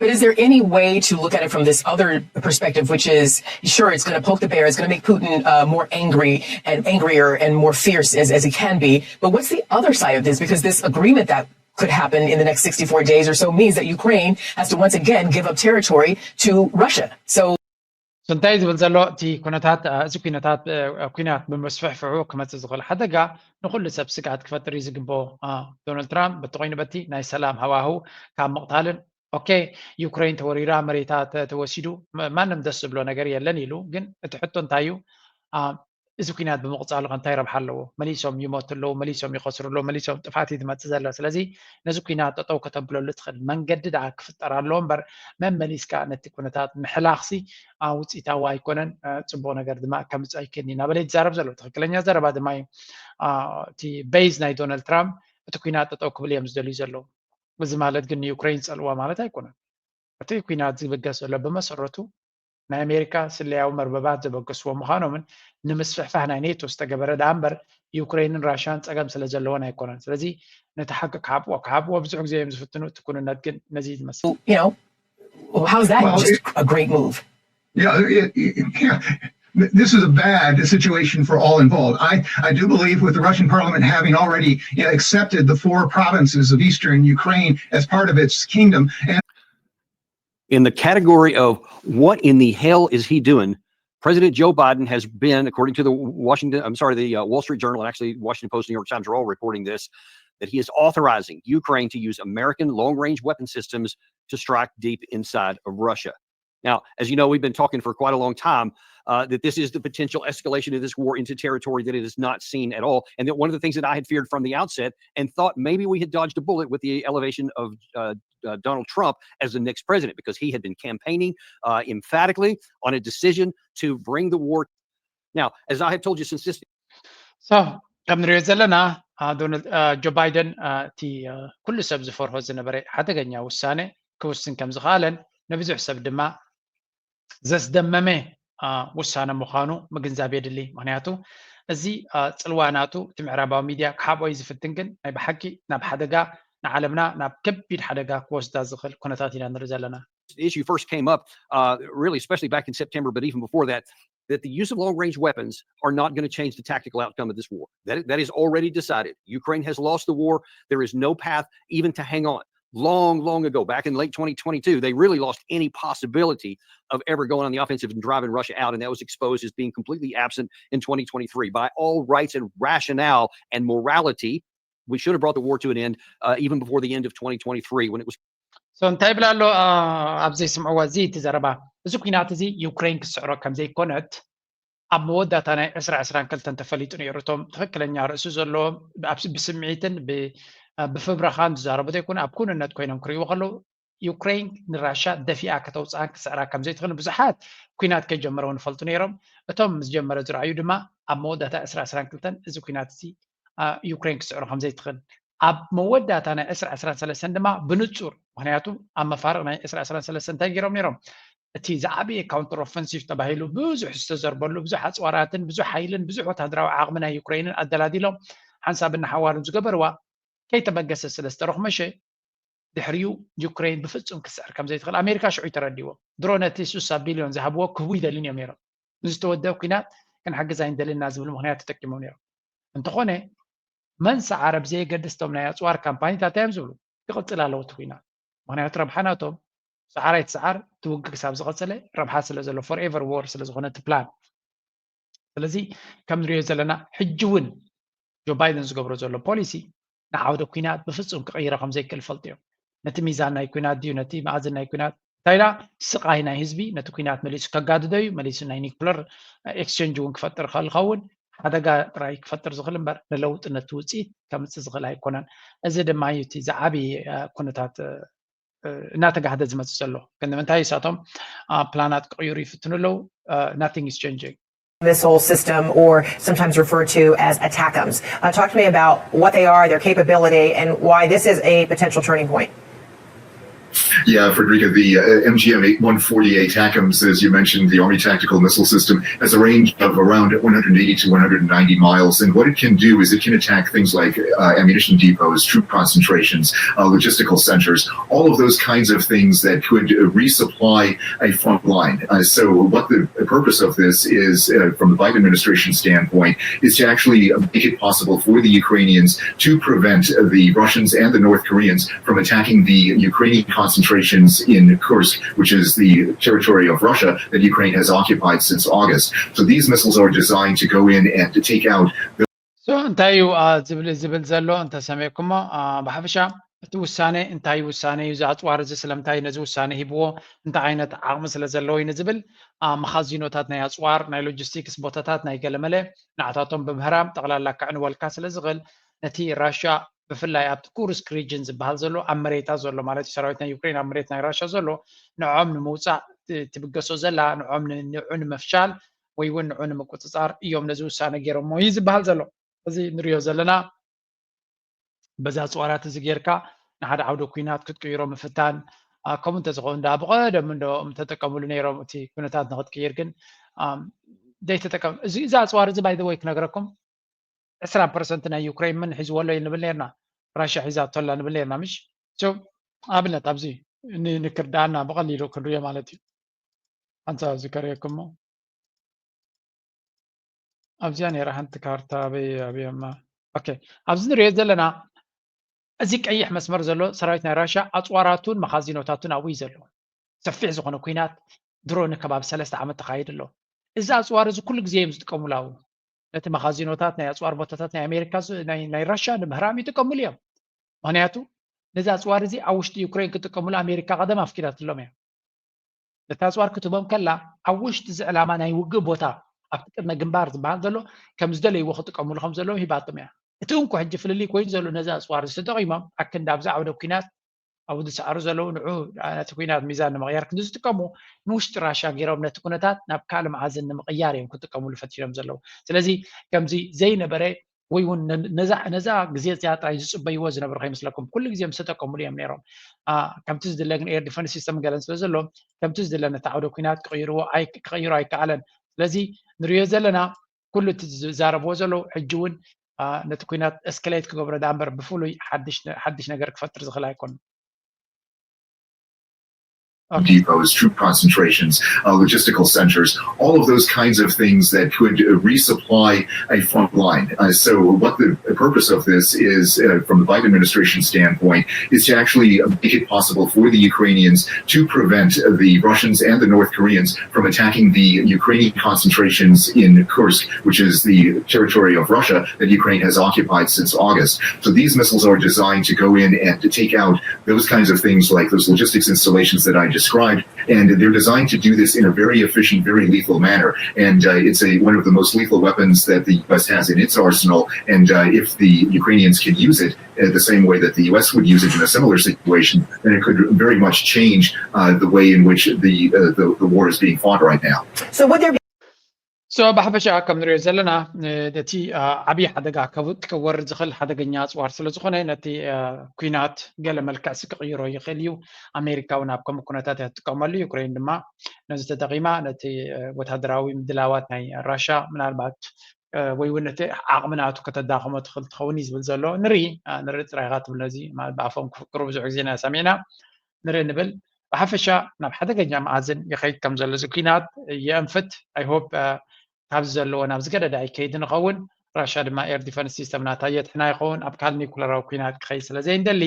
But is there any way to look at it from this other perspective, which is sure it's going to poke the bear, it's going to make Putin uh, more angry and angrier and more fierce as, as he can be. But what's the other side of this? Because this agreement that could happen in the next sixty-four days or so means that Ukraine has to once again give up territory to Russia. So እንታይ ዝብል ዘሎ እቲ ኩነታት እዚ ኩነታት ኩናት ብምስፍሕፍሑ ክመፅእ ዝኽእል ሓደጋ ንኩሉ ሰብ ስግኣት ክፈጥር እዩ ዝግብኦ። ዶናልድ ትራምፕ በቲ ኮይኑ በቲ ናይ ሰላም ሃዋህው ካብ ምቕታልን ኦኬ ዩክሬን ተወሪራ መሬታ ተወሲዱ ማንም ደስ ዝብሎ ነገር የለን ኢሉ። ግን እቲ ሕቶ እንታይ እዩ? እዚ ኩናት ብምቕፃሉ ከ እንታይ ረብሓ ኣለዎ? መሊሶም ይሞቱ ኣለዉ፣ መሊሶም ይኸስሩ ኣለዉ፣ መሊሶም ጥፍኣት እዩ ዝመፅእ ዘሎ። ስለዚ ነዚ ኩናት ጠጠው ከተብለሉ ትኽእል መንገዲ ደኣ ክፍጠር ኣለዎ እምበር መመሊስካ ነቲ ኩነታት ምሕላኽሲ ውፅኢታዊ ኣይኮነን፣ ፅቡቕ ነገር ድማ ከምፅእ ኣይክእልን እዩ እናበለ ይዛረብ ዘሎ። ትኽክለኛ ዘረባ ድማ እዩ። እቲ ቤዝ ናይ ዶናልድ ትራምፕ እቲ ኩናት ጠጠው ክብል እዮም ዝደልዩ ዘለዉ። እዚ ማለት ግን ንዩክሬን ዝፀልእዋ ማለት ኣይኮነን። እቲ ኩናት ዝብገስ ዘሎ ብመሰረቱ ናይ ኣሜሪካ ስለያዊ መርበባት ዘበገስዎ ምዃኖምን ንምስፍሕፋሕ ናይ ኔቶ ዝተገበረ ደኣ እምበር ዩክሬንን ራሽያን ፀገም ስለ ዘለወን ኣይኮነን። ስለዚ ነቲ ሓቂ ክሓብዎ ክሓብዎ ብዙሕ ግዜ እዮም ዝፍትኑ። እቲ ኩንነት ግን ነዚ እዩ ዝመስል። You know, how's that Well, just it- a great move? Yeah, it, it, yeah. This is a bad situation for all involved. I, I do believe with the Russian parliament having already you know, accepted the four provinces of eastern Ukraine as part of its kingdom, and In the category of what in the hell is he doing? President Joe Biden has been, according to the Washington, I'm sorry, the uh, Wall Street Journal and actually Washington Post, New York Times are all reporting this, that he is authorizing Ukraine to use American long range weapon systems to strike deep inside of Russia. Now, as you know, we've been talking for quite a long time uh, that this is the potential escalation of this war into territory that it has not seen at all. And that one of the things that I had feared from the outset and thought maybe we had dodged a bullet with the elevation of uh, uh, Donald Trump as the next president, because he had been campaigning uh, emphatically on a decision to bring the war. Now, as I have told you since this So ከም ንሪኦ ዘለና ጆ ባይደን እቲ ኩሉ ሰብ ዝፈርሆ ዝነበረ ሓደገኛ ውሳነ ክውስን ከም ዝኸኣለን ንብዙሕ ሰብ ድማ ዘስደመመ ውሳነ ምዃኑ ምግንዛብ የድሊ። ምክንያቱ እዚ ጽልዋ ናቱ እቲ ምዕራባዊ ሚድያ ክሓብኦ እዩ ዝፍትን፣ ግን ናይ ብሓቂ ናብ ሓደጋ፣ ንዓለምና ናብ ከቢድ ሓደጋ ክወስዳ ዝኽእል ኩነታት ኢና ንርኢ ዘለና። Issue first came up, uh, really, especially back in September, but even before that, that the use of long range weapons are not going to change the tactical outcome of this war. That, that is already decided. Ukraine has lost the war. There is no path even to hang on. Long, long ago, back in late twenty twenty-two, they really lost any possibility of ever going on the offensive and driving Russia out. And that was exposed as being completely absent in twenty twenty-three. By all rights and rationale and morality, we should have brought the war to an end uh, even before the end of twenty twenty-three when it was so እንታይ ይብል ኣሎ ኣብ ዘይስምዕዎ እዚ እቲ ዘረባ? እዚ ኩናት እዚ ዩክሬን ክስዕሮ ከም ዘይኮነት ኣብ መወዳእታ ናይ ዕስራ ዕስራን ክልተን ተፈሊጡ ነይሩ። እቶም ትኽክለኛ ርእሲ ዘለዎም ብስምዒትን ብፍብረኻን ዝዛረቡ ዘይኮኑ ኣብ ኩንነት ኮይኖም ክርእይዎ ከለዉ ዩክሬን ንራሻ ደፊኣ ከተውፅኣን ክስዕራ ከም ዘይትኽእል ብዙሓት ኩናት ከይጀመረ እውን ይፈልጡ ነይሮም። እቶም ምስ ጀመረ ዝረኣዩ ድማ ኣብ መወዳእታ ዕስራ ዕስራን ክልተን እዚ ኩናት እዚ ዩክሬን ክስዕሮ ከም ዘይትኽእል ኣብ መወዳእታ ናይ ዕስራ ዕስራን ሰለስተን ድማ ብንፁር፣ ምክንያቱ ኣብ መፋርቕ ናይ ዕስራ ዕስራን ሰለስተን እንታይ ገይሮም ነይሮም? እቲ ዝዓበየ counter offensive ተባሂሉ ብዙሕ ዝተዘርበሉ ብዙሕ ኣፅዋራትን ብዙሕ ሓይልን ብዙሕ ወታደራዊ ዓቕሚ ናይ ዩክሬንን ኣደላዲሎም ሓንሳብን ንሓዋሩን ዝገበርዋ ከይተበገሰ ስለ ዝተረኽመሸ ድሕሪኡ ዩክሬን ብፍፁም ክስዕር ከም ዘይትኽእል ኣሜሪካ ሽዑ እዩ ተረዲዎ። ድሮ ነቲ ስሳ ቢልዮን ዝሃብዎ ክህቡ ይደልን እዮም ነይሮም። ንዝተወደበ ኩናት ክንሕግዝ ኣይንደልን ኢና ዝብል ምክንያት ተጠቂሞም ነይሮም። እንተኾነ መንሰ ዓረብ ዘየገድስ እቶም ናይ ኣፅዋር ካምፓኒታት እንታይ እዮም ዝብሉ? ይቕፅል ኣለዎ እቲ ኩናት። ምክንያቱ ረብሓ ናቶም ሰዓር ኣይትሰዓር እቲ ውግእ ክሳብ ዝቐፀለ ረብሓ ስለ ዘሎ forever war ስለ ዝኾነ እቲ ፕላን። ስለዚ ከም ንሪኦ ዘለና ሕጂ እውን ጆ ባይደን ዝገብሮ ዘሎ ፖሊሲ ንዓውደ ኩናት ብፍፁም ክቕይሮ ከም ዘይክእል ፈልጡ እዮም። ነቲ ሚዛን ናይ ኩናት ድዩ ነቲ መኣዝን ናይ ኩናት እንታይ ኢላ ስቓይ ናይ ህዝቢ ነቲ ኩናት መሊሱ ከጋድዶ እዩ፣ መሊሱ ናይ ኒኩለር ኤክስቸንጅ እውን ክፈጥር ክእል ዝኸውን ሓደጋ ጥራይ ክፈጥር ዝኽእል እምበር ንለውጢ ነቲ ውፅኢት ከምፅእ ዝኽእል ኣይኮነን። እዚ ድማ እዩ እቲ ዝዓብይ ኩነታት እናተጋህደ ዝመፅእ ዘሎ። ግን ንምንታይ እሳቶም ፕላናት ክቕይሩ ይፍትኑ ኣለዉ? Nothing is changing. Missile system, or sometimes referred to as ATACMS. Uh, talk to me about what they are, their capability, and why this is a potential turning point. Yeah, Frederica, the uh, M G M one forty-eight ATACMS, as you mentioned, the Army Tactical Missile System, has a range of around one hundred eighty to one hundred ninety miles. And what it can do is it can attack things like uh, ammunition depots, troop concentrations, uh, logistical centers, all of those kinds of things that could uh, resupply a front line. Uh, so, what the purpose of this is uh, from the Biden administration standpoint is to actually make it possible for the Ukrainians to prevent the Russians and the North Koreans from attacking the Ukrainian concentrations in Kursk, which is the territory of Russia that Ukraine has occupied since August. So, these missiles are designed to go in and to take out እንታይ እዩ ዝብል ዝብል ዘሎ እንተሰሚዕኩሞ ብሓፈሻ እቲ ውሳነ እንታይ ውሳነ እዩ? እዚ ኣፅዋር እዚ ስለምንታይ ነዚ ውሳነ ሂብዎ? እንታይ ዓይነት ዓቕሚ ስለ ዘለዎ እዩ ንዝብል መኻዚኖታት ናይ ኣፅዋር፣ ናይ ሎጂስቲክስ ቦታታት ናይ ገለመለ ንዓታቶም ብምህራም ጠቕላላ ከዕንወልካ ስለ ዝኽእል ነቲ ራሽያ ብፍላይ ኣብቲ ኩርስክ ሪጅን ዝበሃል ዘሎ ኣብ መሬታ ዘሎ ማለት እዩ ሰራዊት ናይ ዩክሬን ኣብ መሬት ናይ ራሽያ ዘሎ ንዖም ንምውፃእ ትብገሶ ዘላ ንዖም ንዑ ንምፍሻል ወይ እውን ንዑ ንምቁፅፃር እዮም ነዚ ውሳነ ገይሮሞ እዩ ዝበሃል ዘሎ። እዚ ንሪኦ ዘለና በዚ ኣፅዋራት እዚ ጌርካ ንሓደ ዓውደ ኩናት ክትቅይሮ ምፍታን ከምኡ እንተዝኸውን ዳ ብቐደም እንዶ ተጠቀምሉ ነይሮም እቲ ኩነታት ንክትቅይር ግን ዘይተጠቀም እዚ ኣፅዋር እዚ ባይዘወይ ክነግረኩም ዕስራ ፐርሰንት ናይ ዩክሬን ምን ሒዝዎ ኣሎ ንብል ነርና ራሽያ ሒዛቶ ኣላ ንብል ነርና ምሽ ኣብነት ኣብዚ ንክርዳኣና ብቐሊሉ ክንሪኦ ማለት እዩ ሓንሳብ ኣብዚ ከርእየኩሞ ኣብዚኣ ነይራ ሓንቲ ካርታ ኣበይ ኣብዮማ ኦኬ ኣብዚ ንሪኦ ዘለና እዚ ቀይሕ መስመር ዘሎ ሰራዊት ናይ ራሽያ ኣፅዋራቱን መኻዚኖታቱን ኣብኡ እዩ ዘሎ ሰፊሕ ዝኾነ ኩናት ድሮ ንከባቢ ሰለስተ ዓመት ተኻይድ ኣሎ እዚ ኣፅዋር እዚ ኩሉ ግዜ እዮም ዝጥቀሙሉ ኣብኡ ነቲ መኻዚኖታት ናይ ኣፅዋር ቦታታት ናይ ኣሜሪካ ናይ ራሽያ ንምህራም ይጥቀሙሉ እዮም ምክንያቱ ነዚ ኣፅዋር እዚ ኣብ ውሽጢ ዩክሬን ክጥቀሙሉ ኣሜሪካ ቀደም ኣፍቂዳትሎም እያ ነቲ ኣፅዋር ክትቦም ከላ ኣብ ውሽጢ እዚ ዕላማ ናይ ውግእ ቦታ ኣብቲ ቅድመ ግንባር ዝበሃል ዘሎ ከም ዝደለይዎ ክጥቀሙሉ ከም ዘለዎም ሂባቶም እያ እቲ እንኮ ሕጂ ፍልልይ ኮይኑ ዘሎ ነዚ ኣፅዋር እዚ ተጠቂሞም ኣክንዲ ኣብዚ ዓውደ ኩናት ኣብኡ ዝሰዓሩ ዘለዉ ንዑ ነቲ ኩናት ሚዛን ንምቕያር ክንዲ ዝጥቀሙ ንውሽጢ ራሽያ ገይሮም ነቲ ኩነታት ናብ ካልእ መኣዝን ንምቕያር እዮም ክጥቀሙሉ ፈቲኖም ዘለዉ ስለዚ ከምዚ ዘይነበረ ወይ እውን ነዛ ግዜ እዚኣ ጥራይ ዝፅበይዎ ዝነበሩ ከይመስለኩም። ኩሉ ግዜ ምስ ተጠቀሙሉ እዮም ነይሮም። ከምቲ ዝድለ ግን air defense system ገለን ስለ ዘሎ ከምቲ ዝድለ ነቲ ዓውደ ኩናት ክቕይርዎ ኣይከኣለን። ስለዚ ንሪኦ ዘለና ኩሉ እቲ ዝዛረብዎ ዘለዉ ሕጂ እውን ነቲ ኩናት escalate ክገብሮ ዳ እምበር ብፍሉይ ሓድሽ ነገር ክፈጥር ዝኽእል ኣይኮነን። depots, troop concentrations, uh, logistical centers, all of those kinds of things that could uh, resupply a front line. Uh, so, what the purpose of this is, uh, from the Biden administration standpoint, is to actually make it possible for the Ukrainians to prevent the Russians and the North Koreans from attacking the Ukrainian concentrations in Kursk, which is the territory of Russia that Ukraine has occupied since August. So, these missiles are designed to go in and to take out those kinds of things like those logistics installations that I described. And they're designed to do this in a very efficient, very lethal manner. And uh, it's a, one of the most lethal weapons that the U S has in its arsenal. And uh, if the Ukrainians can use it uh, the same way that the U S would use it in a similar situation, then it could very much change uh, the way in which the, uh, the, the war is being fought right now. So would there be so ብሓፈሻ ከም ንሪኦ ዘለና ነቲ ዓብዪ ሓደጋ ከወርድ ዝኽእል ሓደገኛ ኣፅዋር ስለ ዝኾነ ነቲ ኩናት ገለ መልክዕሲ ክቕይሮ ይኽእል እዩ። ኣሜሪካ እውን ኣብ ከምኡ ኩነታት እያ ትጥቀመሉ። ዩክሬን ድማ ነዚ ተጠቒማ ነቲ ወታደራዊ ምድላዋት ናይ ራሻ ምናልባት ወይ እውን ነቲ ዓቕሚ ናቱ ከተዳኸሞ ትኽእል ትኸውን እዩ ዝብል ዘሎ። ንርኢ ንርኢ ጥራይኻ ትብል ነዚ ብኣፎም ክፍክሩ ብዙሕ ግዜ ኢና ሰሚዕና። ንርኢ ንብል። ብሓፈሻ ናብ ሓደገኛ መኣዝን ይኸይድ ከም ዘሎ እዚ ኩናት የእንፍት። I hope ካብዚ ዘለዎ ናብ ዝገደደ ኣይከይድ ንኸውን። ራሻ ድማ air defense system ናታ የድሕና ይኸውን። ኣብ ካልእ ኒኩለራዊ ኩናት ክኸይድ ስለ ዘይንደሊ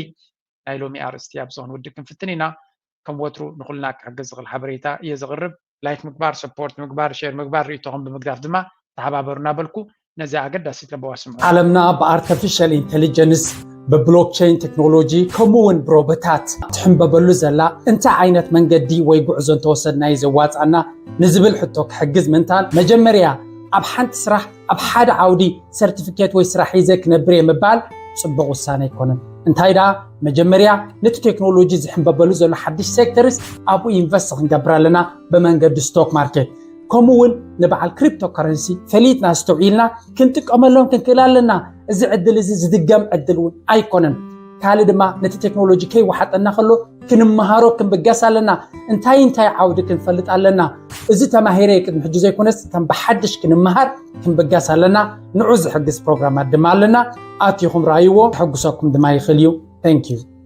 ናይ ሎሚ ኣርእስቲ ኣብ ዝኾን ውድብ ክንፍትን ኢና። ከም ወትሩ ንኹልና ክሕግዝ ዝኽእል ሓበሬታ እየ ዘቕርብ። ላይክ ምግባር፣ ሰፖርት ምግባር፣ ሼር ምግባር፣ ርእይቶኹም ብምግዳፍ ድማ ተሓባበሩ እናበልኩ ነዚ ኣገዳሲት ለበዋ ስምዑ። ዓለምና ብኣርተፊሻል ኢንቴሊጀንስ ብብሎክቸይን ቴክኖሎጂ ከምኡ እውን ብሮቦታት ትሕንበበሉ ዘላ እንታይ ዓይነት መንገዲ ወይ ጉዕዞ እንተወሰድና እዩ ዘዋፅኣና ንዝብል ሕቶ ክሕግዝ ምንታን መጀመርያ ኣብ ሓንቲ ስራሕ ኣብ ሓደ ዓውዲ ሰርቲፊኬት ወይ ስራሕ ሒዘ ክነብር እየ ምባል ፅቡቕ ውሳነ ኣይኮነን። እንታይ ደኣ መጀመርያ ነቲ ቴክኖሎጂ ዝሕንበበሉ ዘሎ ሓድሽ ሴክተርስ ኣብኡ ኢንቨስት ክንገብር ኣለና ብመንገዲ ስቶክ ማርኬት። ከምኡ እውን ንበዓል ክሪፕቶ ከረንሲ ፈሊጥና ኣስተውዒልና ክንጥቀመሎም ክንክእል ኣለና። እዚ ዕድል እዚ ዝድገም ዕድል እውን ኣይኮነን። ካልእ ድማ ነቲ ቴክኖሎጂ ከይወሓጠና ከሎ ክንመሃሮ ክንብገስ ኣለና። እንታይ እንታይ ዓውዲ ክንፈልጥ ኣለና? እዚ ተማሂረ ቅድሚ ሕጂ ዘይኮነስ እቶም ብሓድሽ ክንመሃር ክንብገስ ኣለና። ንዑ ዝሕግዝ ፕሮግራማት ድማ ኣለና። ኣቲኹም ረኣይዎ። ከሐጉሰኩም ድማ ይኽእል እዩ። Thank you።